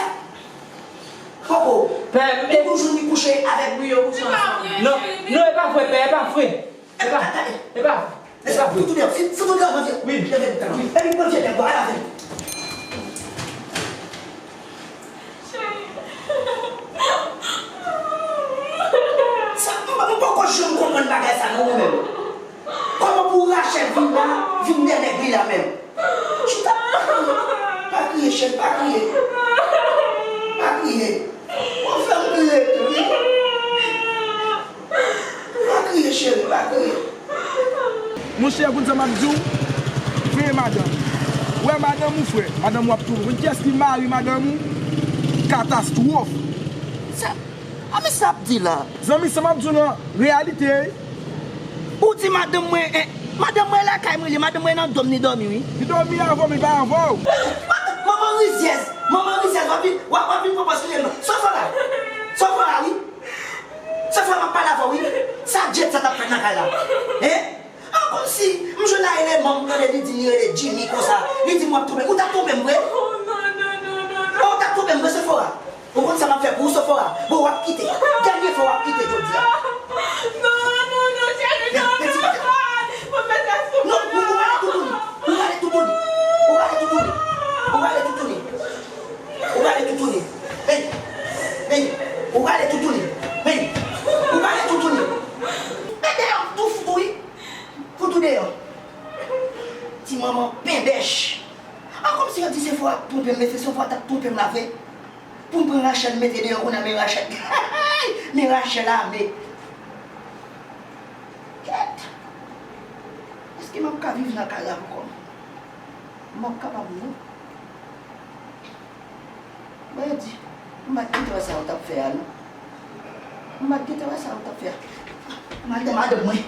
Koko, pè, e toujou ni kouche avèk nou yo kouche ansanm. Non, non, e pa vre, pè, e pa vre. E pa, e pa, e pa vre. Fout ou deyò, fout, fout ou deyò, manje. Wi. Leve, wi. Epi manje, leve, al avè l. Sa, m, m poko janm konprann bagay sa non, mwen menm. Kòman pou Rachel vin la, vin dèyè nèg li la menm? Chita. Pa kriye, cheri, pa kriye. Pa kriye. Ou fè m kriye tou, wi. Pa kriye, cheri, pa kriye. Monchè, konn sa m ap di w? Veye madanm ou. Wè madanm ou, frè. Madanm ou ap toufe. Konn kiyès ki mari madanm ou? Katastwòf. Sa, a, men sa ap di la. Zanmi, sa m ap di w nan reyalite, wi. Ou di madanm mwen, eh, madanm mwen lakay mwen li, madanm mwen nan dòm li dòmi, wi. Li dòmi avè w, men pa avè w. Manman rizyèz, manman rizyèz, w ap vin, w ap, w ap vin pran pòz kriye m nan. Sofora, Sofora, wi. Sofora, m ap pale avè w, wi. Sa Djed sa t ap fè nan kay la? Hein? Ah, kòmsi, m jwenn a eleman, m tande li di, li rele Jimmy konsa. Li di m w ap twonpe m. Ou t ap twonpe m vre? Oh, non, non, non, non, non. Oh, ou t ap twonpe m vre, Sofora? Ou konn sa m ap fè pou ou, Sofora? Bon, w ap kite. Dènye fwa w ap kite jodi a. Non, non, non, cheri, non, non, non. Ou, ou rale toutouni. Ou rale toutouni. Ou rale toutouni. Ou rale toutouni. Ou rale toutouni. Hey. Hey. Ou rale toutouni. Hey. Ou rale toutouni. Men dèyè, m tou fout ou, wi. Fout ou deyò. Ti manman penbèch. Ah, kòmsi yo di se fò ap twonpe m, men se fò t ap twonpe m la vre. Pou m pran Rachel mete deyò kounye a, men Rachel. Men Rachel ame. Kèt! Èske m ap ka viv nan kay la ankò? M p ap kapab, non. Mwen di, m pa t gentan wè sa yo t ap fè a, non. M pa t gentan wè sa yo t ap fè a. Madanm, madanm mwen.